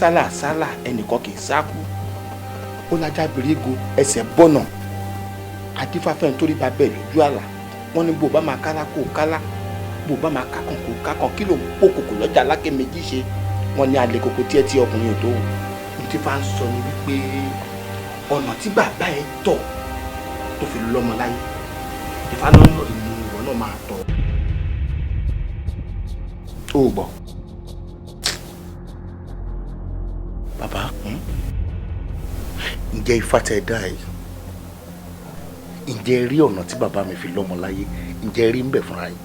Sálà sálà ẹnìkan kì í sáku. Ó lájà bèrègo ẹsẹ̀ bọ̀nà. Adífáfẹ́ nítorí bá bẹ́ẹ̀ lójú àlà. Wọ́n ní bó bá máa kálá kó kálá, bó bá máa kákàn kó kákàn, kí ló ń pò kòkò lọ́jà alákẹ́ méjì ṣe. Wọ́n ní alẹ́ kòkó tí ẹ ti ọkùnrin ò tó. Ohun tí fa ń sọ ni wípé ọ̀nà tí bàbá ẹ tọ̀ tó fi lọ́mọ láyé, Ifá náà ni ìwọ náà máa tọ̀. Ó gbọ́. Bàbá, ǹjẹ́ ifá tẹ dá yìí, ǹjẹ́ rí ọ̀nà tí bàbá mi fi lọ́mọ láyé, ǹjẹ́ rí ń bẹ̀ fúnra yín?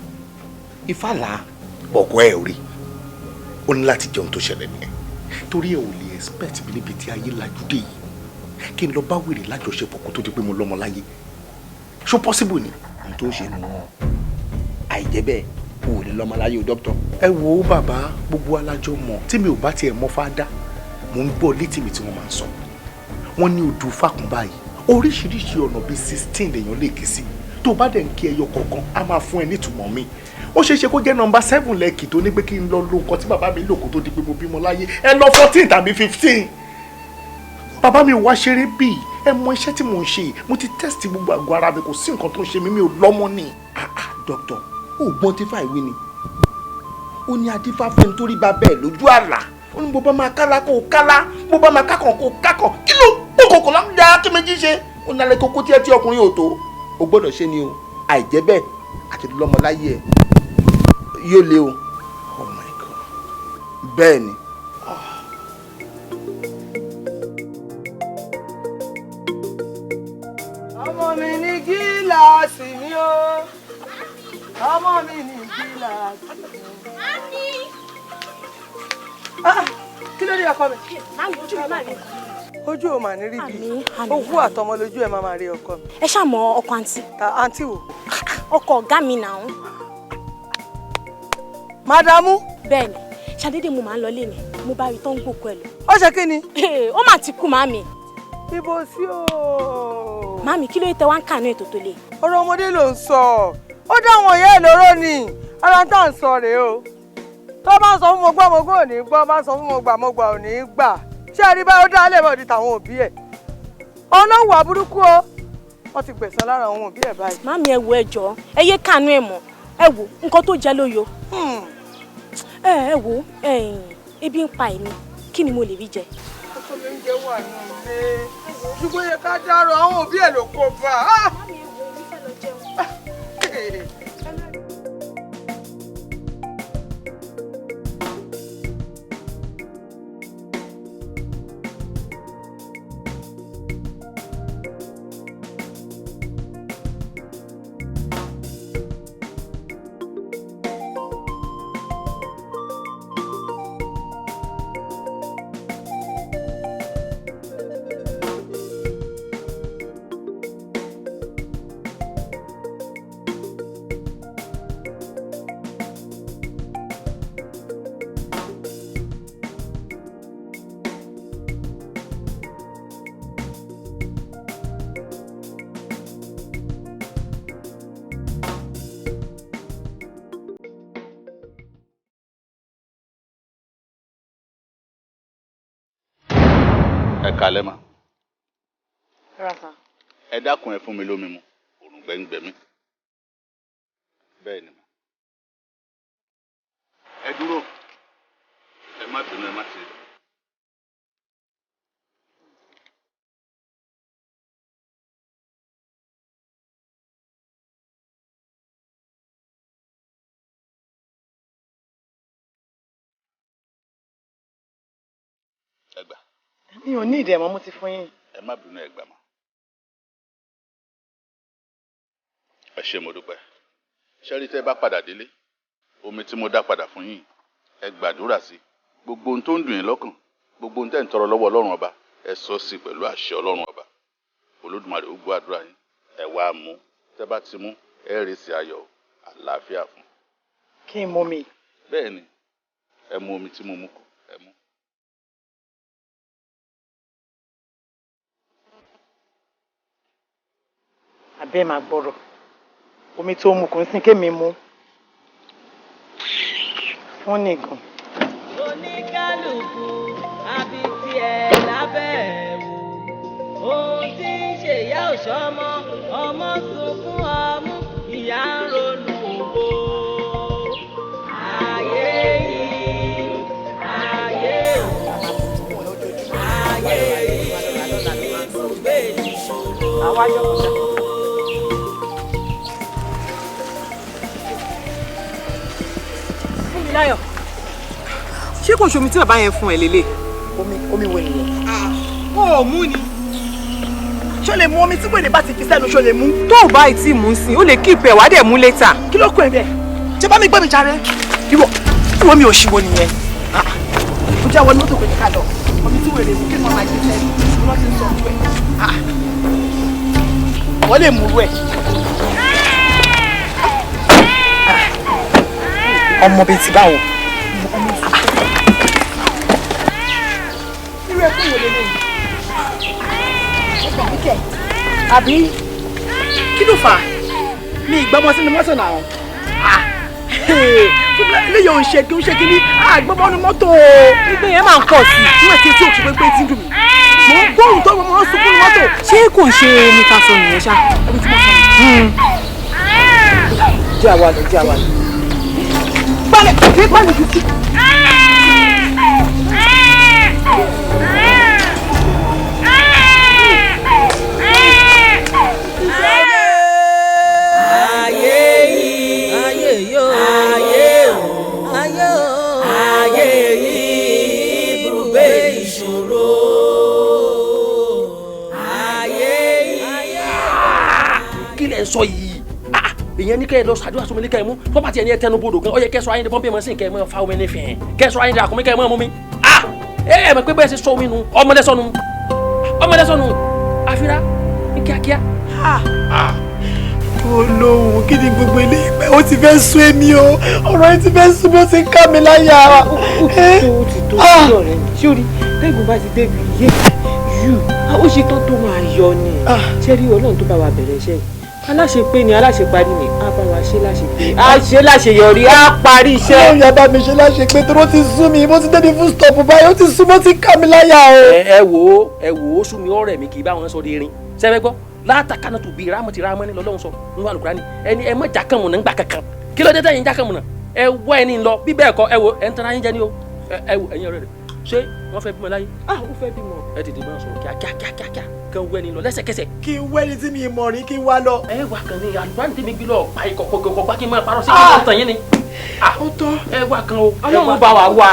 Ifá là á. Ọkọ ẹ ò rí. Ó ní láti jẹun tó ṣẹlẹ̀ nìyẹn. Torí ẹ ò lè expect mi níbi tí ayé lajú dé yìí kí n lọ bá wèrè lájọṣepọ̀ kó tó di pé mo lọ́mọ láyé. Ṣó possible ni? Ohun tó ṣe nù wọn. Àìjẹ́ bẹ́ẹ̀, o ò lè lọ́mọ láyé o, dókítà. Ẹ wo bàbá, gbogbo alájọ mọ̀ tí mi ò bá tiẹ̀ mọ̀ fáadá, mò ń gbọ́ létí mi tí wọ́n máa ń sọ. Wọ́n ní odù fákun báyìí, oríṣiríṣi ọ̀nà bíi 16 lèèyàn lè ké sí. Tó bá dẹ̀ ń kí ẹyọ kọ̀ọ̀kan, á máa fún ẹ nítumọ̀ mi. Ó ṣeé ṣe kó jẹ́ nọ́mbà 7 lẹ́ẹ̀kì tó ní pé kí n lọ lo nǹkan tí bàbá mi lò kó tó di pé mo bímọ láyé. Ẹ lọ 14 tàbí 15. Bàbá mi wá ṣeré bíi ẹ mọ iṣẹ́ tí mò ń ṣe. Mo ti test gbogbo àgọ́ ara mi, kò sí nǹkan tó ń ṣe mí, mi ò lọ́mọ ni. Dókítà, ó gbọ́n tí fàìwé ni. Ó ní adífáfẹ́ nítorí bá bẹ́ẹ̀ lójú àlà. Ó ní bó bá máa kálá kó kálá, bó bá máa kákàn kó kákàn, kí ló pò kòkò lọ́jà kí méjì ṣe? Ó ní alẹ́ kókó tí ẹ tí ọkùnrin ò tó. O gbọ́dọ̀ ṣe ni o, àìjẹ́ bẹ́ẹ̀ àti lọ́mọ láyé ẹ yóò le o. Oh my God. Bẹ́ẹ̀ ni. Ọmọ mi ní gíláàsì mi o. Ọmọ mi ní gíláàsì mi o. Ah, kí ló dé ọkọ mi? Màámi, ojú mi máa rí. Ojú ò mà ní rí bí. Àmín, àmín. Ogún àtọmọ lójú ẹ máa máa rí ọkọ mi. Ẹ ṣáà mọ ọkọ àǹtí. Ta àǹtí wo? Ọkọ ọ̀gá mi náà. Màdàmú. Bẹ́ẹ̀ni, ṣàdédé mo máa ń lọ lé mi, mo bá rí tó ń gbòkú ẹ lọ. Ó ṣe kí ni? Ó mà ti kú màámi. Ibo sí o. Màámi, kí ló dé tẹ wá ń kàánú ètò tó le? Ọ̀rọ̀ ọmọdé ló ń sọ. Ó dá àwọn ìyá ẹ̀ lóró ni. Ara tá à ń sọ rèé o. Tó bá ń sọ fún mo gbọ́ mo gbọ́ ò ní gbọ́, bá ń sọ fún mo gbà mo gbà ò ní gbà. Ṣé ẹ rí báyìí ó dá lẹ̀ bọ̀ di tàwọn òbí ẹ̀? Ọlọ́wọ́ àbúrúkú o. Wọ́n ti gbẹ̀san lára àwọn òbí ẹ̀ báyìí. Màámi, ẹ wo ẹ jọ̀ọ́, ẹ yé kàánú ẹ̀ mọ́. Ẹ wo nǹkan tó jẹ lóyo. Ẹ wo ebi ń pa èmi, kí ni mo lè rí jẹ? Ọkọ mi ń jẹ wà nínú ilé. Ṣùgbọ́n yẹ ká dárò àwọn òbí ẹ̀ ló kó bá a. Màámi, ẹ wo èmi fẹ́ lọ jẹun. Ẹ kalẹ́ ma. Ẹ dákun, ẹ fún mi lómi mu, òrùngbẹ ń gbẹ mí. Bẹ́ẹ̀ ni ma. Ẹ dúró, ẹ má bínú, ẹ má ti. Ẹ gbà. Mi ò ní ìdí ẹ̀ mọ́, mo ti fún yín. Ẹ má bínú, ẹ gbà mọ́. Ẹ ṣé, mo dúpẹ́. Ṣẹ́rí tẹ́ bá padà délé, omi tí mo dá padà fún yín, ẹ gbàdúrà sí gbogbo ohun tó ń dùn yín lọ́kàn, gbogbo ohun tẹ́ ń tọrọ lọ́wọ́ Ọlọ́run Ọba, ẹ sọ sí pẹ̀lú àṣẹ Ọlọ́run Ọba. Olódùmarè ó gbọ́ àdúrà yín. Ẹ wá mú, tẹ́ bá ti mú, ẹ rí sí ayọ̀ àlàáfíà fún. Kí n mú mi? Bẹ́ẹ̀ ni, ẹ mú omi tí mo mú kù, ẹ mú. Àbẹ́ máa gbọ́rọ̀. Omi tó mu kò ń sin kémi mú. Fún nìkan. Oníkálukú àbí tiẹ̀ lábẹ́ wò. Ohun tí ń ṣe ìyá òṣọ́mọ, ọmọ sunkún ọmú, ìyá ń ronú òwò. Ayé yìí, ayé o, ayé yìí, ibùgbé ìṣòro. Fúnmiláyọ̀, ṣé kò ṣomi tí bàbá yẹn fún ẹ lélẹ̀? Omi wo nìyẹn? Ó ò mú ni. Ṣó lè mu omi tí wèrè bá ti fi sẹ́nu, ṣó lè mú? Tó o bá tí mú sí, ó lè kí ìpẹ́ wá dẹ̀ mú létà. Kí ló kún ẹ bẹ́ẹ̀? Ṣé bá mi gbé mi jàre? Ìwọ ìwọ mi ò ṣìwò nìyẹn. Ó jẹ́ àwọn mọ́tò pé ká lọ. Omi tí wèrè mú kí wọ́n máa gbé sẹ́nu. Wọ́n ti ń sọ fún ẹ. Wọ́n lè mú rú ẹ̀. Ọmọ bíi ti báwo? Irú ẹkún wo lélẹ́yìí? Ẹ gbà mí kẹ̀. Àbí kí ló fà á? Mi ìgbọ́mọ sínú mọ́tò náà. Eléyìí ò ń ṣe kí ń ṣe kí ní àgbọ́mọ nínú mọ́tò o. Ìgbé yẹn máa ń pọ̀ sí i. Níwọ̀n tí etí òkè pé tí ń dùn mí. Mò ń gbóhùn tó mọ̀ ń sunkún nínú mọ́tò. Ṣé kò ń ṣe omi ta sọ nìyẹn ṣá? Omi tí mo sọ nìyẹn. Jẹ́ àwa lọ, jẹ́ àwa lọ. Balẹ̀ kí balẹ̀ jù sí. Ayé yìí, ayé yóò, ayé o, ayé o, ayé yìí, ibùgbé ìṣòro. Ayé yìí. Kí lẹ ń sọ yìí? Ìyẹn ní kẹ́ ẹ lọ ṣàdúrà sómi ní kẹ́ ẹ mú tó bá tiẹ̀ ní ẹ tẹnu bodò gan, ó yẹ kẹ́ sọ ayé ní pọ́ńpì mọ́ sí kẹ́ ẹ mọ́ fa omi ní fìhìn, kẹ́ sọ ayé ní àkùnmí kẹ́ ẹ mọ́ mú mi. Ẹ ẹ mọ̀ pé bẹ́ẹ̀ ṣe sọ omi nu ọmọdé sọnù, ọmọdé sọnù àfírà ní kíákíá. Olóhùn, kí ni gbogbo eléyìí pé ó ti fẹ́ sú èmi o, ọ̀rọ̀ yìí ti fẹ́ sú mi, ó ti ń ká mi láyà. Ó ti tó sí ọ̀rẹ́ mi, sórí tẹ́gùn bá ti débi yé yù, ó ṣe tán tó máa yọ ni. Ṣé rí Ọlọ́run tó bá wa bẹ̀rẹ̀ iṣẹ́ yìí? Aláṣepé ni aláṣeparí ni, á bá wa ṣe láṣepé, á ṣe láṣeyọrí, á parí iṣẹ́. Ọlọ́run yá bá mi ṣe láṣepé torí ó ti sú mi, mo ti débi fún stop báyìí, ó ti sú mi, ó ti ká mi láyà o. Ẹ wò ó, ẹ wò ó, sú mi ọ̀rẹ́ mi kì í bá wọn sọ de irin. Sẹ́fẹ́ gbọ́ látàkànnà tó bí rámọ̀tì rámọ́ni lọ́lọ́run sọ nínú Àlùkùránì, ẹni ẹ má jákàmùnà ńgbà kankan. Kí ló dé tẹ̀yìn jákàmùnà? Ẹ wá ẹni lọ bí bẹ́ẹ̀ kọ́, ẹ wò ẹ ń tara yín jẹ ní o. Ẹ wò ẹ̀yin ọ̀rẹ́ rẹ̀, ṣé wọ́n fẹ́ bímọ láyé? Ah, ó fẹ́ bímọ. Ẹ tètè máa sọ̀rọ̀ kíákíákíá kí wọ́n ẹni lọ lẹ́sẹ̀kẹsẹ̀. Kí n wẹ́ni tí mi mọ̀ rí kí n wá lọ. Ẹ wá kan ní Àlùkùránì tí mi gbé lọ pa ikọ̀ kọ̀ọ̀kọ̀ pa kí n máa parọ́ sí kí n tàn yín ni. Ó tọ́. Ẹ wá kan o. Ọlọ́run bá wa wá.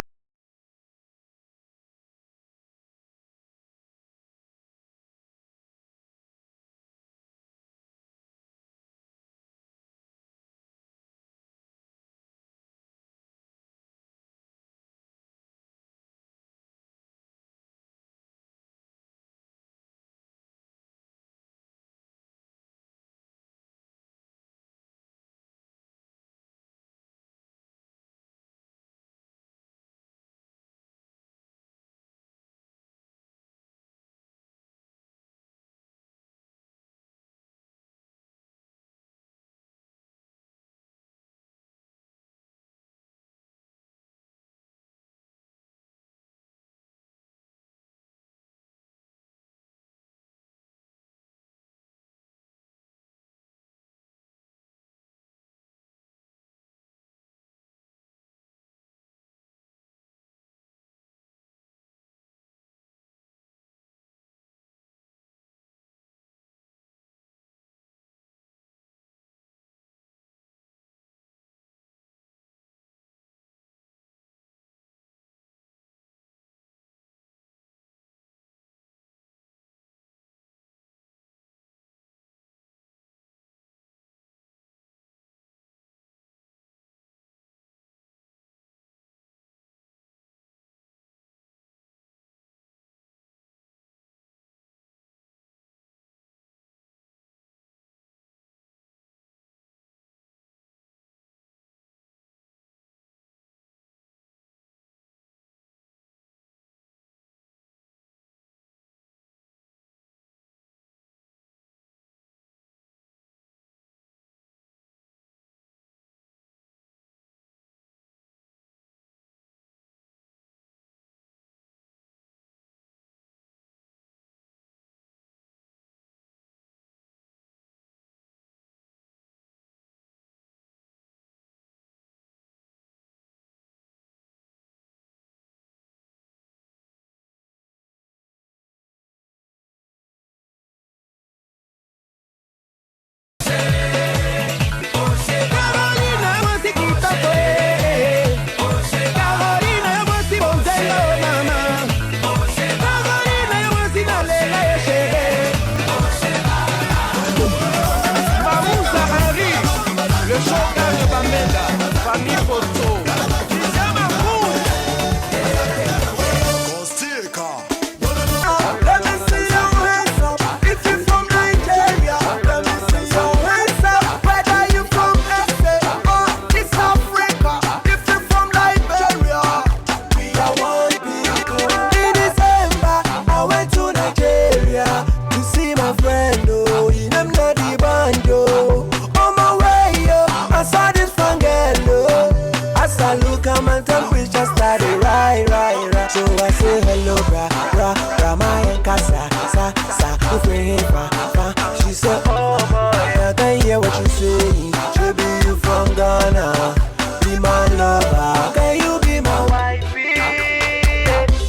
She said, oh boy, I can hear what you saying. Baby, you from Ghana, be my lover. Can you be my wifey?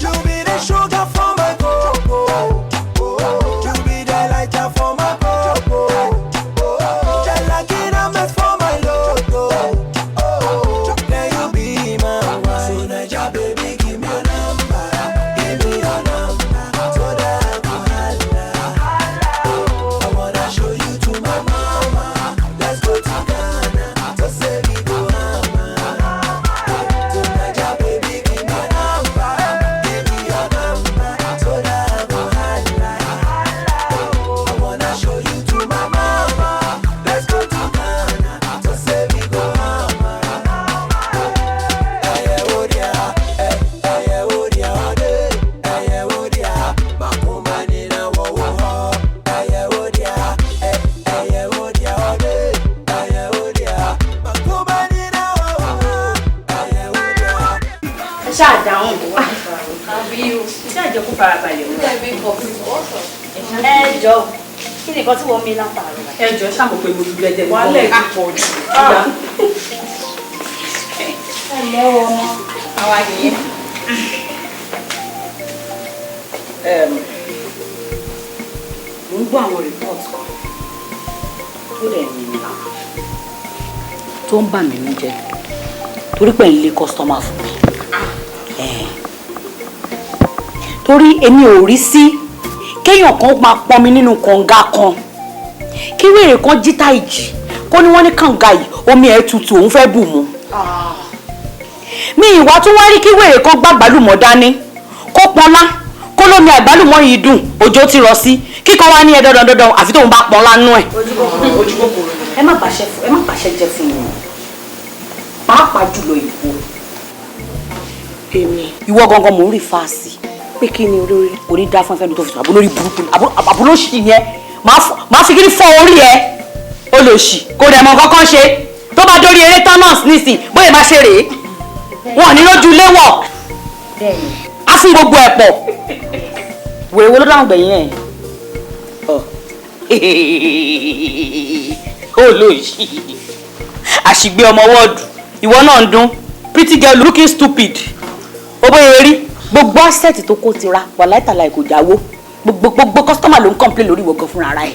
You be the sugar for my cocoa. You be the lighter for my cocoa. Jalakina mess for my logo. Can you be my wife? So Naija baby, give me your number, give me your number, so that I can holla. I wanna show you to my mama. Let's go to Ghana, to say we go hammer. To Naija baby, give me your number, give me your number, so that I can holla. I wanna show you to my mama. Let's go to Ghana, to say we go hammer. Ẹyẹ wo dia, ẹyẹ wo dia ọdẹ, ẹyẹ wo dia, màkúmá nínú wọ̀wọ̀ họ. Ẹyẹ wo dia, ẹyẹ wo dia ọdẹ, ẹyẹ wo dia, màkúmá nínú wọ̀wọ̀ họ. Ẹyẹ wo dia. Ẹ ṣáà dáhùn. Àbí o ṣáà jẹ́ kó farabalẹ̀ wò. Ẹ jọ, kí ni nǹkan tí wọ́n mi látàárọ̀? Ẹ jọ, ṣáà mọ̀ pé mo dúdú ẹjẹ. Wàhálà ẹ̀ ti pọ̀ jù. Ẹ lẹ́ o, ọmọ àwa nìyẹn. Mo ń gbọ́ àwọn report kan tó dẹ̀ ní mi lára, tó ń bà mí nú jẹ́, torí pé ń lé customer fún mi. Torí èmi ò rí sí kéèyàn kan máa pọnmi nínú kànga kan, kí wèrè kan jí táìjì kó ní wọ́n ní kànga yìí omi ẹ̀ tutù, òun fẹ́ bù mu. Mi ìwà tún wá rí kí wèrè kan gbàgbálùmọ̀ dání, kó pọnlá, kó lómi àgbálùmọ̀ yìí dùn, òjò ti rọ̀ sí kíkan wá ní ẹ dandan dandan àfi tóun bá pọnlá nú ẹ̀. Ẹ má pàṣẹ ẹ má pàṣẹ jẹ fún mi, pàápàá jùlọ ìwọ. Èmi? Ìwọ gangan mò ń rí fáàsì. Pé kí ni olórí? Kò ní dá fún ẹfẹ́ni tó fi sọ àbúlórí burúkú ni àbúlóṣì yẹn, máa fi kiri fọ́ orí ẹ. Olóṣì kò dẹ̀ mọ kankan ṣe, tó bá dórí eré tán náà nísìn bóyá má ṣe rèé, wọn ò ní lójú léwọ̀ á fún gbogbo ẹ̀ pọ̀. Wèrè wo ló dáhùn gbẹ̀yìn ẹ̀? Olóṣì àṣìgbé ọmọ wọ́ọ̀dù, ìwọ náà ń dún pretty girl looking stupid. Ó bóyá rí gbogbo asset tó kó ti ra wà láìtàláì kò jáwó, gbogbo customer ló ń complain lórí ìwọ gan fúnra ara ẹ̀.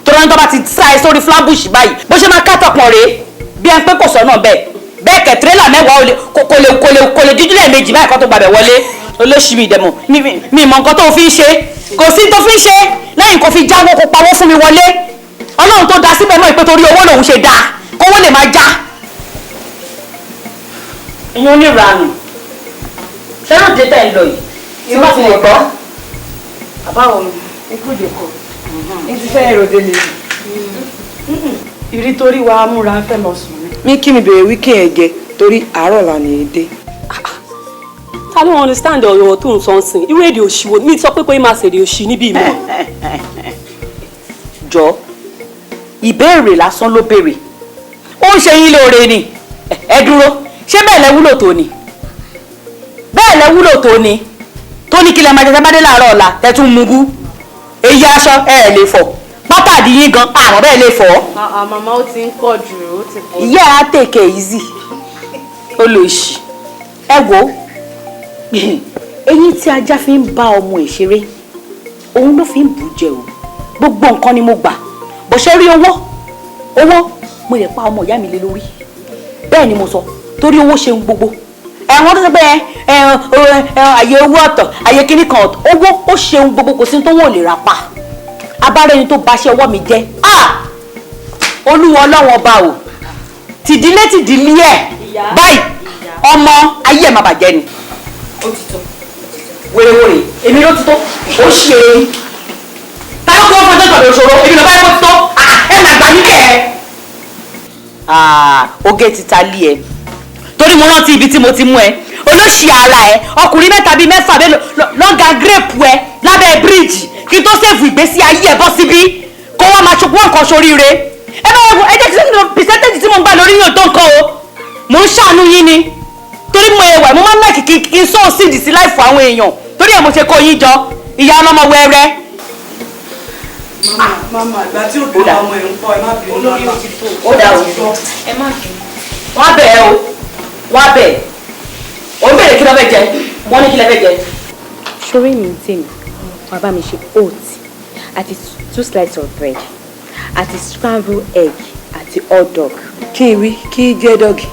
Tó lọ́nà tó bá ti sá ẹ sórí flambush báyìí, bó ṣe máa kátọ̀pọ̀ rèé bí ẹn pé kò sọ náà bẹ́ẹ̀ bẹ́ẹ̀ kẹ̀, tírélà 10 kò lè díjú lẹ́ẹ̀mejì báyìí kó tó gbàbẹ̀ wọlé. Olóṣì, mi ìdẹ̀mọ̀ mi mọ̀ nǹkan tó fi ń ṣe, kò sí tó fi ń ṣe lẹ́yìn kò fi jáwó, kó pawó fún mi wọlé. Ọlọ́run tó da síbẹ̀ mọ́ ìpè torí owó lòun ṣe dáa, kówó lè máa já. Ìyẹn oníranù ṣẹ́rọ̀ dé tẹ̀ ń lọ yìí tí bá ti lè gbọ́. Bàbá òun ikú ìdèkọ ní ti fẹ́ èrò délé ìrí torí wa múra fẹ́ lọ sùn ni. Mi kí mi bèrè wíkẹ́ ẹ̀ jẹ torí àárọ̀ là ní èdè. Ta ló understand ọ̀rọ̀ tó ń sọ ń sìn? Irú èdè òṣì wo mi sọ pé kò ní máa ṣèdè òṣì níbí mi? Jọ, ìbéèrè lásán ló béèrè, ó ń ṣe yín lóore ni. Ẹ dúró, ṣé bẹ́ẹ̀ lẹ wúlò tó ni? Bẹ́ẹ̀ lẹ wúlò tó ni tó ní kí lẹ máa jẹ tẹ́ bá dé láàárọ̀ ọ̀la tẹ́ tún mú bú èyí aṣọ ẹ ẹ lè fọ̀ pátá àdìyín gan àwọn bẹ́ẹ̀ lè fọ̀. Màmá, ó ti ń kọ̀ jù, ó ti pọ̀ jù. Ìyá á take it easy, olóṣì. Ẹ wo eyín tí ajá fi ń bá ọmọ ẹ̀ ṣeré, òun ló fi ń bù jẹ o. Gbogbo nǹkan ni mo gbà bó ṣe rí owó owó, mo lè pa ọmọ ìyá mi lé lórí. Bẹ́ẹ̀ ni mo sọ, torí owó ṣe ń gbogbo ẹ̀wọ̀n tó sọ pé ẹ ẹ àyè owó ọ̀tọ̀, àyè kíní kan ọ̀tọ̀, owó ó ṣeun gbogbo, kò sí tó wọ́n lè rà pa abára ẹni tó baṣẹ́ ọwọ́ mi jẹ́. Ah, Olúwa Ọlọ́wọ́n ọba o, tìdílé tìdílé ẹ̀ báyìí, ọmọ ayé ẹ̀ má bàjẹ́ ni. Ó ti tó. Wèrèwèrè, èmi ló ti tó, ó ṣe é. Ta ló kó wọn fọjọ́ tọ̀dọ̀ ìṣòro? Èmi ló bá yẹ kó ti tó. Ẹ mà gbà mí kẹ́ ẹ. Oge ti ta lé ẹ, torí mo rántí ibi tí mo ti mú ẹ. Olóṣì ara ẹ, ọkùnrin mẹ́ta bíi mẹ́fà bẹ́ẹ̀ lọ́gà grape ẹ lábẹ́ bíríìjì kí n tó sèfù ìgbésí ayé ẹ bọ́ síbí, kó wá máa ṣokùn nǹkan ṣoríire. Ẹ bá wọ, ẹ jẹ́ kí percentage tí mo ń gbà lórí yóò tó nǹkan o. Mo ń ṣàánú yín ni, torí mo ẹwà, mo máa ń like kí n sow seed sí life àwọn èèyàn, torí ẹ̀ mo ṣe kó yín jọ. Ìyá ọlọ́mọ wẹ́rẹ́. Mama, ìgbà tí òbí ọmọ ẹ̀ ń pọ̀, ẹ má bínú. Olórí ó ti tó. Ó dà o. Ẹ má bínú. Wọ́n á bẹ̀ ẹ́ o, wọ́n á bẹ̀ ẹ́. Ò ń bèrè kí ló fẹ́ jẹ, wọ́n ní kí lẹ fẹ́ jẹ. Ṣoré mi tèmi, wàá bá mi ṣe oat àti two slices of bread àti scrambled egg àti hot dog. Kí n wí kí jẹ́ dọ́gì.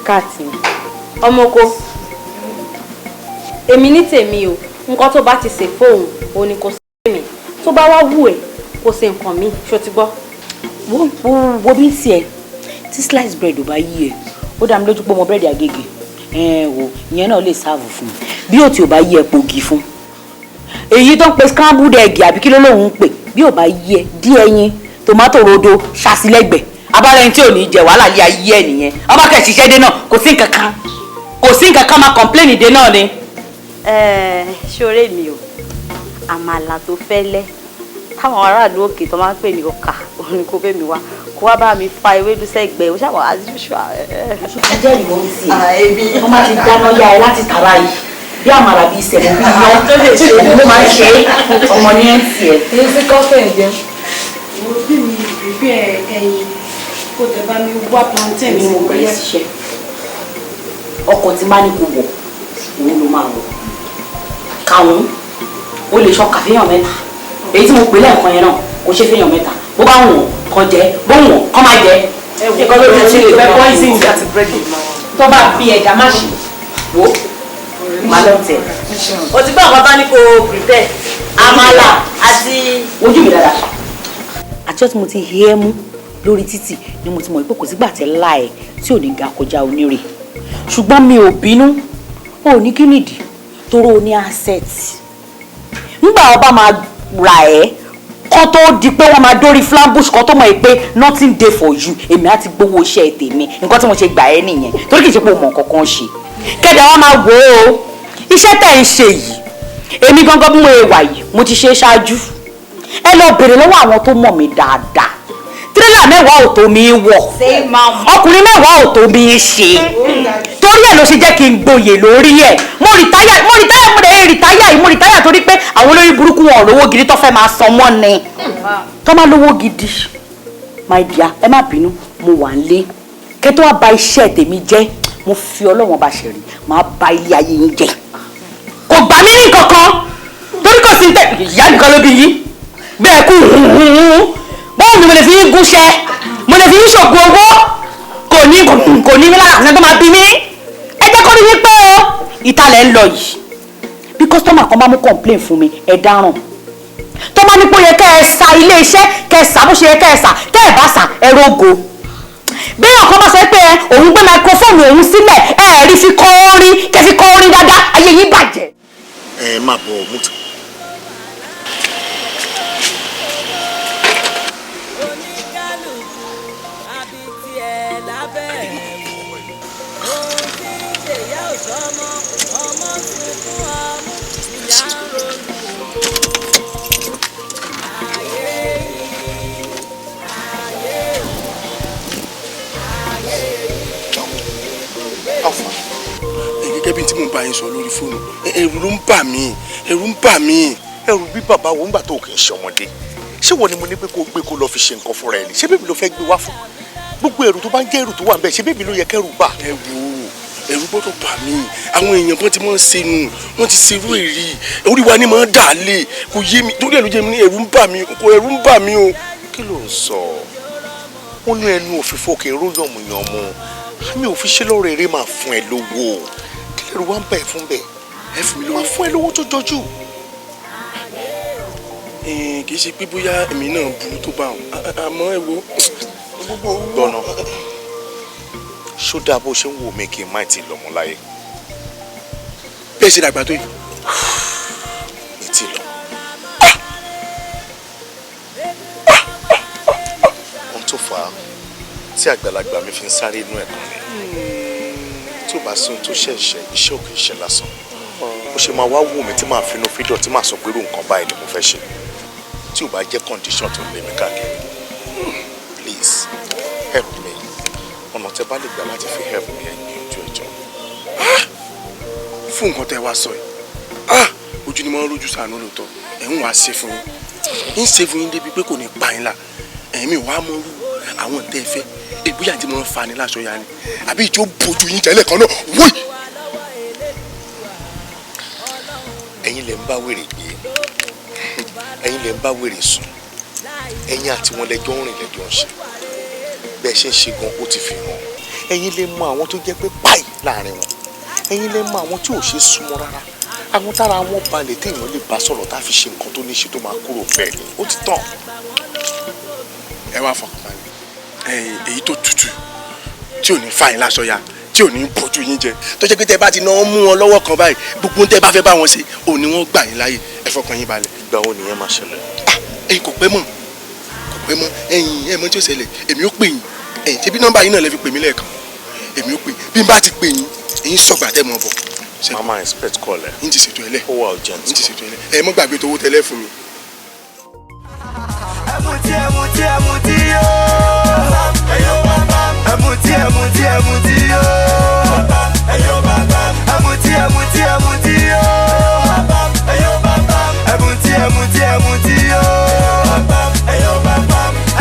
Káàtì ni. Ọmọko, èmi ní tèmi o, nǹkan tó bá ti sè fóun òun ni kò sí mi, tó bá wá wù ẹ́ kó ṣe nǹkan mi, ṣó ti gbọ́? Wo wo wo, bí tiẹ̀ tí slice bread ò bá yí ẹ, ó dá mi lójú pé ọmọ búrẹ́dì àgègè ẹ wò, ìyẹn náà lè serve fún un. Bí ò tí ò bá yí ẹ, pògì fún èyí tó ń pe scrambled egg àbí kí ló lóun ń pè. Bí ò bá yí ẹ, dí ẹyin, tòmátò, rodo ṣàṣìlẹ́gbẹ̀ẹ́ abára ẹni tí ò ní jẹ wàhálà lé ayé ẹ nìyẹn. Ọba kẹ̀ ṣiṣẹ́ dé náà, kò sí nǹkan kan, kò sí nǹkan kan, máa complain dé náà ni. Ẹ ṣoré mi o, àmàlà tó fẹ́lẹ́ táwọn aráàlú òkè tó máa ń pè ní ọkà, òun ni kò bẹ́ mi wá, kó wá bá mi fa ewédú sẹ́gbẹ̀ẹ́, ó ṣàwọ̀ as usual. Ẹ jẹ́ ìwọ ń tiẹ̀, wọ́n máa ti dáná yá ẹ láti tàrà yìí, bí àmàlà, bí ìsẹ̀mú, bí iyán, òun ló máa ń ṣe é. Ọmọ ní ẹ̀ ń tiẹ̀. Èyí sí kọ́fẹ̀ ń jẹun. Wo bí mi prepare ẹyin, kó tẹ bá mi wá plantain. Èmi mo bẹ̀rẹ̀ síṣẹ́, ọkọ̀ tí má ní kò wọ̀, òun ló máa wọ̀ káwọn. Ó lè ṣọ kàfíyàn mẹ́ta, èyí tí mo pè lẹ́ẹ̀kan yẹn náà kò ṣe fẹ́yàn mẹ́ta. Bó bá wọ̀n kàn jẹ́, bó wọ̀n kàn má jẹ́. Nǹkan ló ti ṣe ìfẹ́ poison àti búrẹ́dì. Tó bá bí ẹja má ṣe. Wo, má lọ tẹ̀. O ti gbọ́ nǹkan tán ní kó o prepare, àmàlà àti. Ojú mi dáadáa, àti ọtí mo ti hẹ́ mú lórí títì ni mo ti mọ̀ pé kò sígbà tẹ́ láì tí ò ní ga kọjá onírè. Ṣùgbọ́n mi ò bínú, ò ní kí nìdí toró o ní asset. Nígbà ọba máa rà ẹ́ kọ́ tó di pé wọ́n máa dórí flambush kan tó mọ̀ ẹ́ pé nothing dey for you, èmi á ti gbowó iṣẹ́ tèmi. Nǹkan tí mo ṣe gbà ẹ́ nìyẹn, torí kì í ṣe pé o mọ̀ nǹkan kan ṣe. Kẹ́dà wa máa wò ó, iṣẹ́ tẹ̀ ń ṣe yìí, èmi gangan bí mo wà yìí, mo ti ṣe é ṣáájú. Ẹ lọ bèrè lọ́wọ́ àwọn tó mọ̀ mí dáadáa. Tírélà 10 ò tó mi wọ̀, ọkùnrin 10 ò tó mi ṣe. Torí ẹ̀ ló ṣe jẹ́ kí n gboyè lórí ẹ̀. Mo retire, mo retire, mo dẹ̀ retire yìí. Mo retire torí pé àwọn olórí burúkú wọn ò lówó gidi tó fẹ́ máa san mọ́ ni. Tó máa lówó gidi, my dear, ẹ má bínú, mo wà ń lé kẹ́ tó wá ba iṣẹ́ tèmi jẹ́. Mo fi Ọlọ́wọ́n bá ṣe rí, máa ba ilé ayé yín jẹ́. Kò gbà mí ní kankan, torí kò sí ní tẹ ìyá nìkan ló bí yín bẹ́ẹ̀ kú báwo ni mo lè fi yín gúnṣẹ́, mo lè fi yín ṣògùn owó. Kò ní mí lára àti tó máa bí mí. Ẹ jẹ́ kó ní yín pé o ìtàlẹ̀ ń lọ yìí. Bí customer kan bá mú complain fún mi, ẹ dáràn. Tó bá ní pé ó yẹ kẹ́ ẹ sa ilé iṣẹ́, kẹ́ ẹ sà bó ṣe yẹ kẹ́ ẹ sà, tẹ́ ẹ bá sà, ẹ rógo. Bí ọ̀kan bá sọ pé ẹ òun gbé microphone òun sílẹ̀, ẹ ẹ rí fi kọ orin, kẹ́ fi kọ orin dáadáa, ayé yín bàjẹ́. Ẹ má bọ̀ mo ti. Oníkálukú àbí tiẹ̀ lábẹ́ ẹ̀wò. Ohun tí ń ṣe ìyá ò sọmọ, ọmọ sunkún ọmú, ìyá ń ronú ògo. Ayé yìí, ayé yìí, ayé yìí, ibùgbé. Alfa, gẹ́gẹ́ bí tí mò ń bá yín sọ lórí fóònù, ẹ̀rù ló ń bà mí, ẹ̀rù ń bà mí. Ẹrù bí bàbá wo? Ńgbà tó kì í ṣe ọmọdé, ṣé wọ́n ni mo ní pé kó gbé kó lọ fi ṣe nǹkan fúnra ẹ̀ ni? Ṣé bébí ló fẹ́ gbé wá fún? Gbogbo ẹrù tó bá ń jẹ́ ẹrù tó wà ń bẹ̀, ṣé bébí ló yẹ kẹ́rù bà? Ẹ wo, ẹ̀rù gbọ́dọ̀ bà mí. Àwọn èèyàn kan ti máa ń ṣe nù, wọ́n ti ṣerú èrì orí wa ni máa ń dà lé. Kò yé mi, torí ẹ̀ ló jẹ́ mi ní ẹ̀rù ń bà mí, kò ẹ̀rù ń bà mí o. Kí ló ń sọ? Wọ́n ní ẹnu òfìfo kì í ró yànmùyànmù. Mi ò fi ṣe lọ́rọ̀ eré, máa fún ẹ lówó. Kí lẹ́rù wá ń bà ẹ́ fún bẹ́ẹ̀? Ẹ fún mi lówó? Máa fún ẹ lówó tó jọjú. Kì í ṣe pé bóyá èmi náà burú tó bá wọn, àmọ́ ẹ wo gbogbo. Gbọ́nà, ṣó dáa bó ṣe ń wò mí kí n má ti lọ́mọ láyé? Bẹ́ẹ̀ ṣe dàgbà tó yìí? Mi ti lọ. Ohun tó fà á tí àgbàlagbà mi fi ń sáré inú ẹ̀kan ni tí ò bá sí ohun tó ṣẹ̀ṣẹ̀, iṣẹ́ ò kì í ṣe lásán. Ó ṣe máa wá wù mí tí màá finú fídọ̀ tí màá sọ pé irú nǹkan báyìí ni mo fẹ́ ṣe tí ò bá jẹ́ condition tó ń lé mi káàkiri. Please help me. Ọ̀nà tẹ bá lè gbà láti fi help me, ẹ gbìyànjú, ẹ jọ̀ọ́. Fún nǹkan tẹ́ wá sọ yìí, ah, ojú ni mo ń rojú sànú lóòótọ́. Ẹ̀ ń wá ṣe fún yín. Ń ṣe fún yín débi pé kò ní pa yín la. Ẹ̀yin mi wàá mọ irú àwọn tẹ́ ẹ fẹ́. Ìbúyà tí mo ń fa ni láṣọ ya ni. Àbí ìjọ bójú yín jẹ́lẹ̀ kan náà. Wóì! Ẹ̀yin lẹ ń bá wèrè gbé. Ẹ̀yin lẹ ń bá wèrè sùn. Ẹ̀yin àti wọn lẹ́jọ́ ń rìn lẹ́jọ́ ń ṣe. Bẹ́ẹ̀ ṣe ń ṣe gan ó ti fi hàn. Ẹ̀yin lè mọ àwọn tó jẹ́ pé páì láàrin wọn. Ẹ̀yin lè mọ àwọn tí ò ṣe súnmọ́ rárá. Àwọn tára wọn balẹ̀ téèyàn lè bá sọ̀rọ̀ tá a fi ṣe nǹkan tó ní ṣe tó máa kúrò bẹ́ẹ̀ ni ó ti tàn. Ẹ wá fọkàn balẹ̀. Èyí tó tutù tí ò ní fa yín láṣọ ya, tí ò ní bójú yín jẹ, tó jẹ́ pé tẹ́ bá ti náà mú wọn lọ́wọ́ kan báyìí, gbogbo tẹ́ bá fẹ́ bá wọn ṣe ò ní wọ́n gbà yín láàyè. Ẹ fọkàn yín balẹ̀. Ìgbà wo nìyẹn máa ṣẹlẹ̀? Ẹ̀yin kò pẹ́ mọ́, kò pẹ́ mọ́. Ẹ̀yin ẹ mọ̀ tí ó ṣẹlẹ̀, èmi ó pè yín. Ẹ̀yin ṣebí nọ́mbà yín náà lẹ fi pè mí lẹ́ẹ̀kan. Èmi ó pè yín. Bí n bá ti pè yín, ẹ̀yin sọ̀gbà tẹ́ mọ̀ bọ̀. Mama expect call ẹ. N ti ṣètò ẹ lẹ. Ó wà urgent. N ti ṣètò ẹ lẹ. Ẹ mọ́ gbàgbé tówó tẹ́lẹ̀ fún mi. Ẹmutí ẹmutí ẹmutí yóò. Ẹmutí ẹmutí ẹmutí yóò. Ẹmutí ẹmutí ẹmutí yóò. Ẹmutí ẹmutí ẹmutí yóò.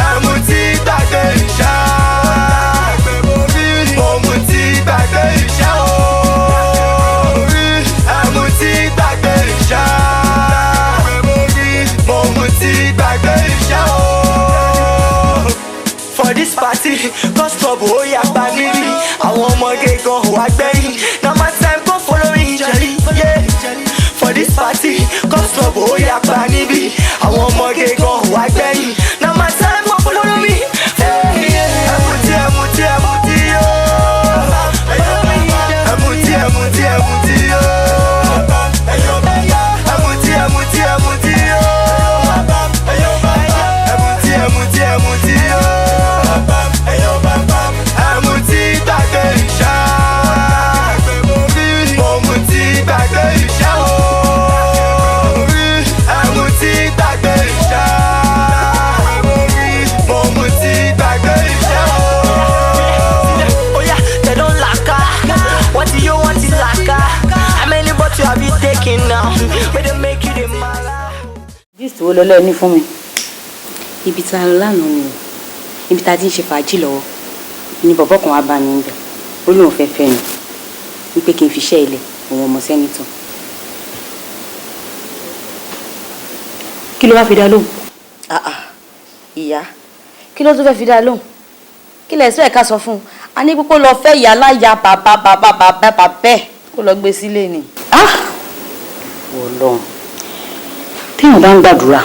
Ẹmutí gbàgbé ìṣá. Òmùtí gbàgbé ìṣá o. Ẹmutí gbàgbé ìṣá. Òmùtí gbàgbé ìṣá o. For this party, cause trouble ó yà pa níbí. Àwọn ọmọge gan wà gbẹ̀yìn. Na my time go follow me jolly. Yeah. For this party, cause trouble ó yà pa níbí. Àwọn ọmọge gan wà gbẹ̀yìn. Na my time go follow me. Ẹmutí ẹmutí ẹmutí yóò. Ẹmutí ẹmutí ẹmutí yóò. Ẹmutí ẹmutí ẹmutí yóò. Ẹmutí ẹmutí ẹmutí yóò. Ẹmutí gbàgbé ìṣá. Òmùtí gbàgbé ìṣá o. Ẹmutí gbàgbé ìṣá. Òmùtí gbàgbé ìṣá o. Oya, they don laka. What you want is laka. How many bottles have you taken now? Wey dey make you dey mala. Gist wo lọlọ́ ní fún mi? Ibi tá a lọ lánàá ni o. Ibi tá a ti ń ṣe fàájì lọ́wọ́ ni bọ̀bọ́ kan wá bá mi níbẹ̀. Ó lóun fẹ́ fẹ́ mi. Wípé kí n fi iṣẹ́ ilẹ̀ òun ọmọ sẹ́nitọ̀. Kí ló wá fi dá lóhùn? Ìyá, kí ló tún fẹ́ fi dá lóhùn? Kí lẹ̀ sọ ẹ̀ka sọ fún un? A ní pé kó lọ fẹ́ ìyá láya bàbá bàbá bàbá bàbá ẹ̀ kó lọ gbé sílé ni. Ọlọ́run, téèyàn bá ń gbàdúrà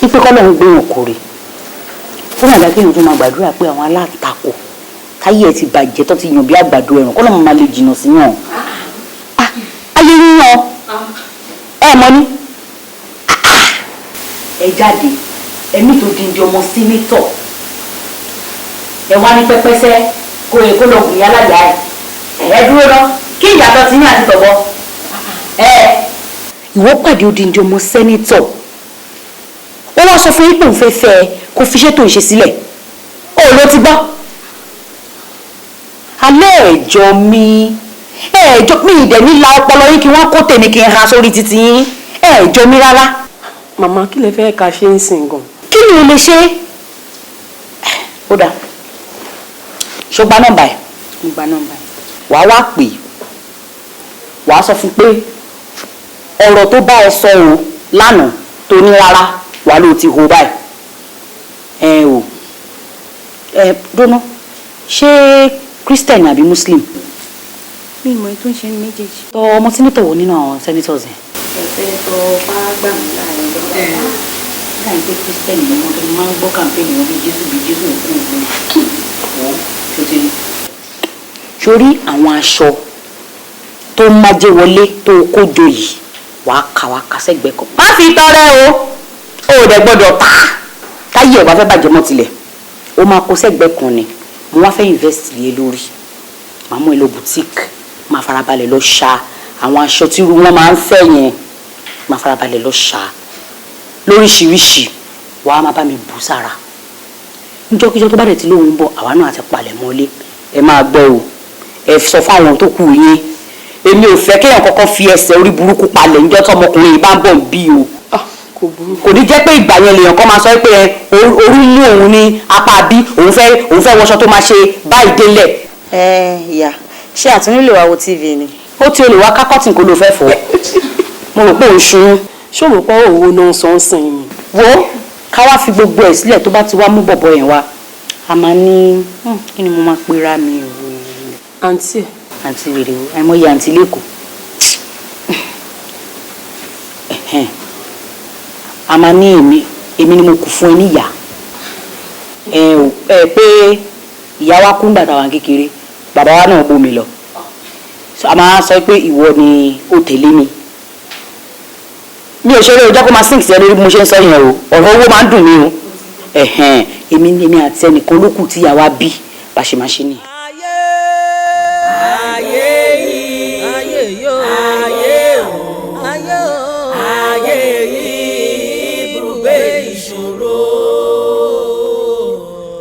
wípé kọ́lọ́run gbé wọn kórè, ó mà dá kéèyàn tó máa gbàdúrà pé àwọn alátakò táyé ẹ ti bàjẹ́ tó ti yàn bí àgbàdo ẹ̀rùn kọ́lọ́run máa lè jìnnà sí yàn. Ayé yíyan ẹ mọ ní. Ẹ jáde ẹmí tó di ọmọ sínítọ̀ ẹ wá ní pẹ́pẹ́sẹ́ kó e kó lọ gùn yálà yá ẹ ẹ dúró lọ kí ìyàtọ̀ ti ní àti tọ̀bọ. Ìwọ pàdé odindi ọmọ sẹ́nítọ̀, ó wá sọ fún yín pé òun fẹ́ fẹ́ ẹ kó fi iṣẹ́ tó ń ṣe sílẹ̀, ó ló ti gbọ́. Alẹ́ ẹ̀jọ́ mi ẹ̀jọ́ mi ìdẹ̀ nílà ọpọlọ yín kí wọ́n kó tèmi kí n ha sórí títí yín, ẹ̀jọ́ mi rárá. Màmá, kí lẹ fẹ́ ká ṣe ń sìn gan? Kí ni o lè ṣe? Ó dáa, ṣó gba nọ́mbà ẹ̀? Mo gba nọ́mbà ẹ̀. Wàá wá pè, wàá sọ fún pé ọ̀rọ̀ tó bá ẹ sọ o lánàá tó ní rárá wàá ló ti ho báyìí. Ẹ o ẹ dóná, ṣé Christian àbí Muslim? Mi ì mọ èyí tó ń ṣe ní méjèèjì. Tọ ọmọ sẹ́nitọ̀ wo nínú àwọn senators yẹn? Sẹ́nitọ̀ bá gbà mí láàrin lọ́wọ́. Láì pé Christian ni wọ́n tó máa ń gbọ́ campaign wọn bí Jésù bí Jésù òkú òun wọ́n tó ti rí. Sórí àwọn aṣọ tó májé wọlé tó kó jọ yìí, wàá kà wàá kà sẹ́gbẹ̀ẹ́ kan. Má fi tọrẹ o, ò dẹ̀ gbọ́dọ̀ tà á. Táyé ẹ̀ wá fẹ́ bàjẹ́ mọ́ tilẹ̀, ó máa kó sẹ́gbẹ̀ẹ́ kan ni. Mo wá fẹ́ invest lé lórí. Màá mú ẹ lọ boutique, máa farabalẹ̀ lọ ṣa àwọn aṣọ tí irú wọn máa ń fẹ́ yẹn, máa farabalẹ̀ lọ ṣa lóríṣiríṣi, wàá máa bá mi bù sára. Níjọ́kíjọ́ tó bá dẹ̀ ti lóun ń bọ̀, àwa náà ti palẹ̀ mọ́lé. Ẹ máa gbọ́ o, ẹ sọ fún àwọn tó kù yín, èmi ò fẹ́ kéèyàn kọ́kọ́ fi ẹsẹ̀ orí burúkú palẹ̀ níjọ́ tọmọkùnrin yìí bá ń bọ̀ ń bí o. Kò burú. Kò ní jẹ́ pé ìgbà yẹn lèèyàn kan máa sọ pé orí mú òun ní apá bí òun fẹ́ wọṣọ tó máa ṣe báyìí délẹ̀. Ẹ ìyá, ṣé àtúnilè wa wo TV ni? Ó ti olè wá kákọ́tì kó ló fẹ́ fọ́. Mo rò pé òun ṣun. Ṣé o rò pé òwò náà ń sọ ń sìn yìí? Wo, ká wá fi gbogbo ẹ̀ sílẹ̀, tó bá ti wá mú bọ̀bọ̀ yẹn wá, a máa ní, kí ni mo máa pera mi o? Àǹtí ẹ̀. Àǹtí wèrè o, àìmọye àǹtí lẹ́kọ̀ọ́. Ẹ̀hẹ́n. A máa ní èmi ni mo kù fún ẹ níyà ẹ ò ẹ pé ìyá wa kú ńgbà táwa kékeré, bàbá wa náà bómi lọ. So, a máa sọ pé ìwọ ni ó tẹ̀lé mi. Mi ò ṣeré o, jẹ́ kó máa sink sí ẹ lórí bí mo ṣe ń sọ yẹn o. Ọ̀rọ̀ owó máa ń dùn mí o. Ẹ̀hẹ́n, èmi àti ẹnìkan ló kù tí ìyá wa bí, bá ṣe máa ṣe nìyẹn. Ayé yìí, ayé yóò, ayé o, ayé o, ayé yìí ibùgbé ìṣòro.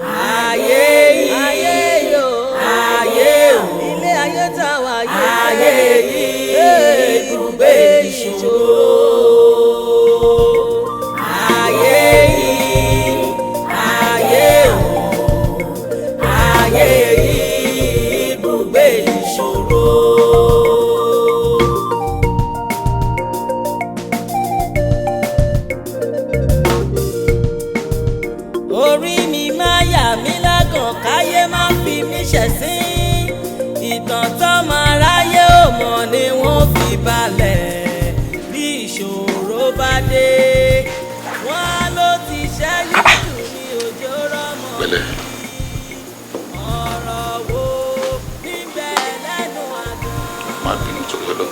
Ayé yìí, ayé yóò, ayé o, ilé ayé tá a wà yìí, ayé yìí ibùgbé ìṣòro. Ayé yìí, ayé o, ayé yìí ibùgbé ìṣòro. Orí mi máa yà mí lágàn, káyé má fi mí ṣẹ̀sín. Ìtàn tọ́mọ aráyé ò mọ̀ ni wọ́n fi balẹ̀. Bí ìṣòro bá dé, wọ́n ló ti ṣẹ́yún jù ní òjò rọ́mọ. Pẹ̀lẹ́. Ọ̀rọ̀ wo níbẹ̀ lẹ́nu àgàn? Má bínú torí Ọlọ́run.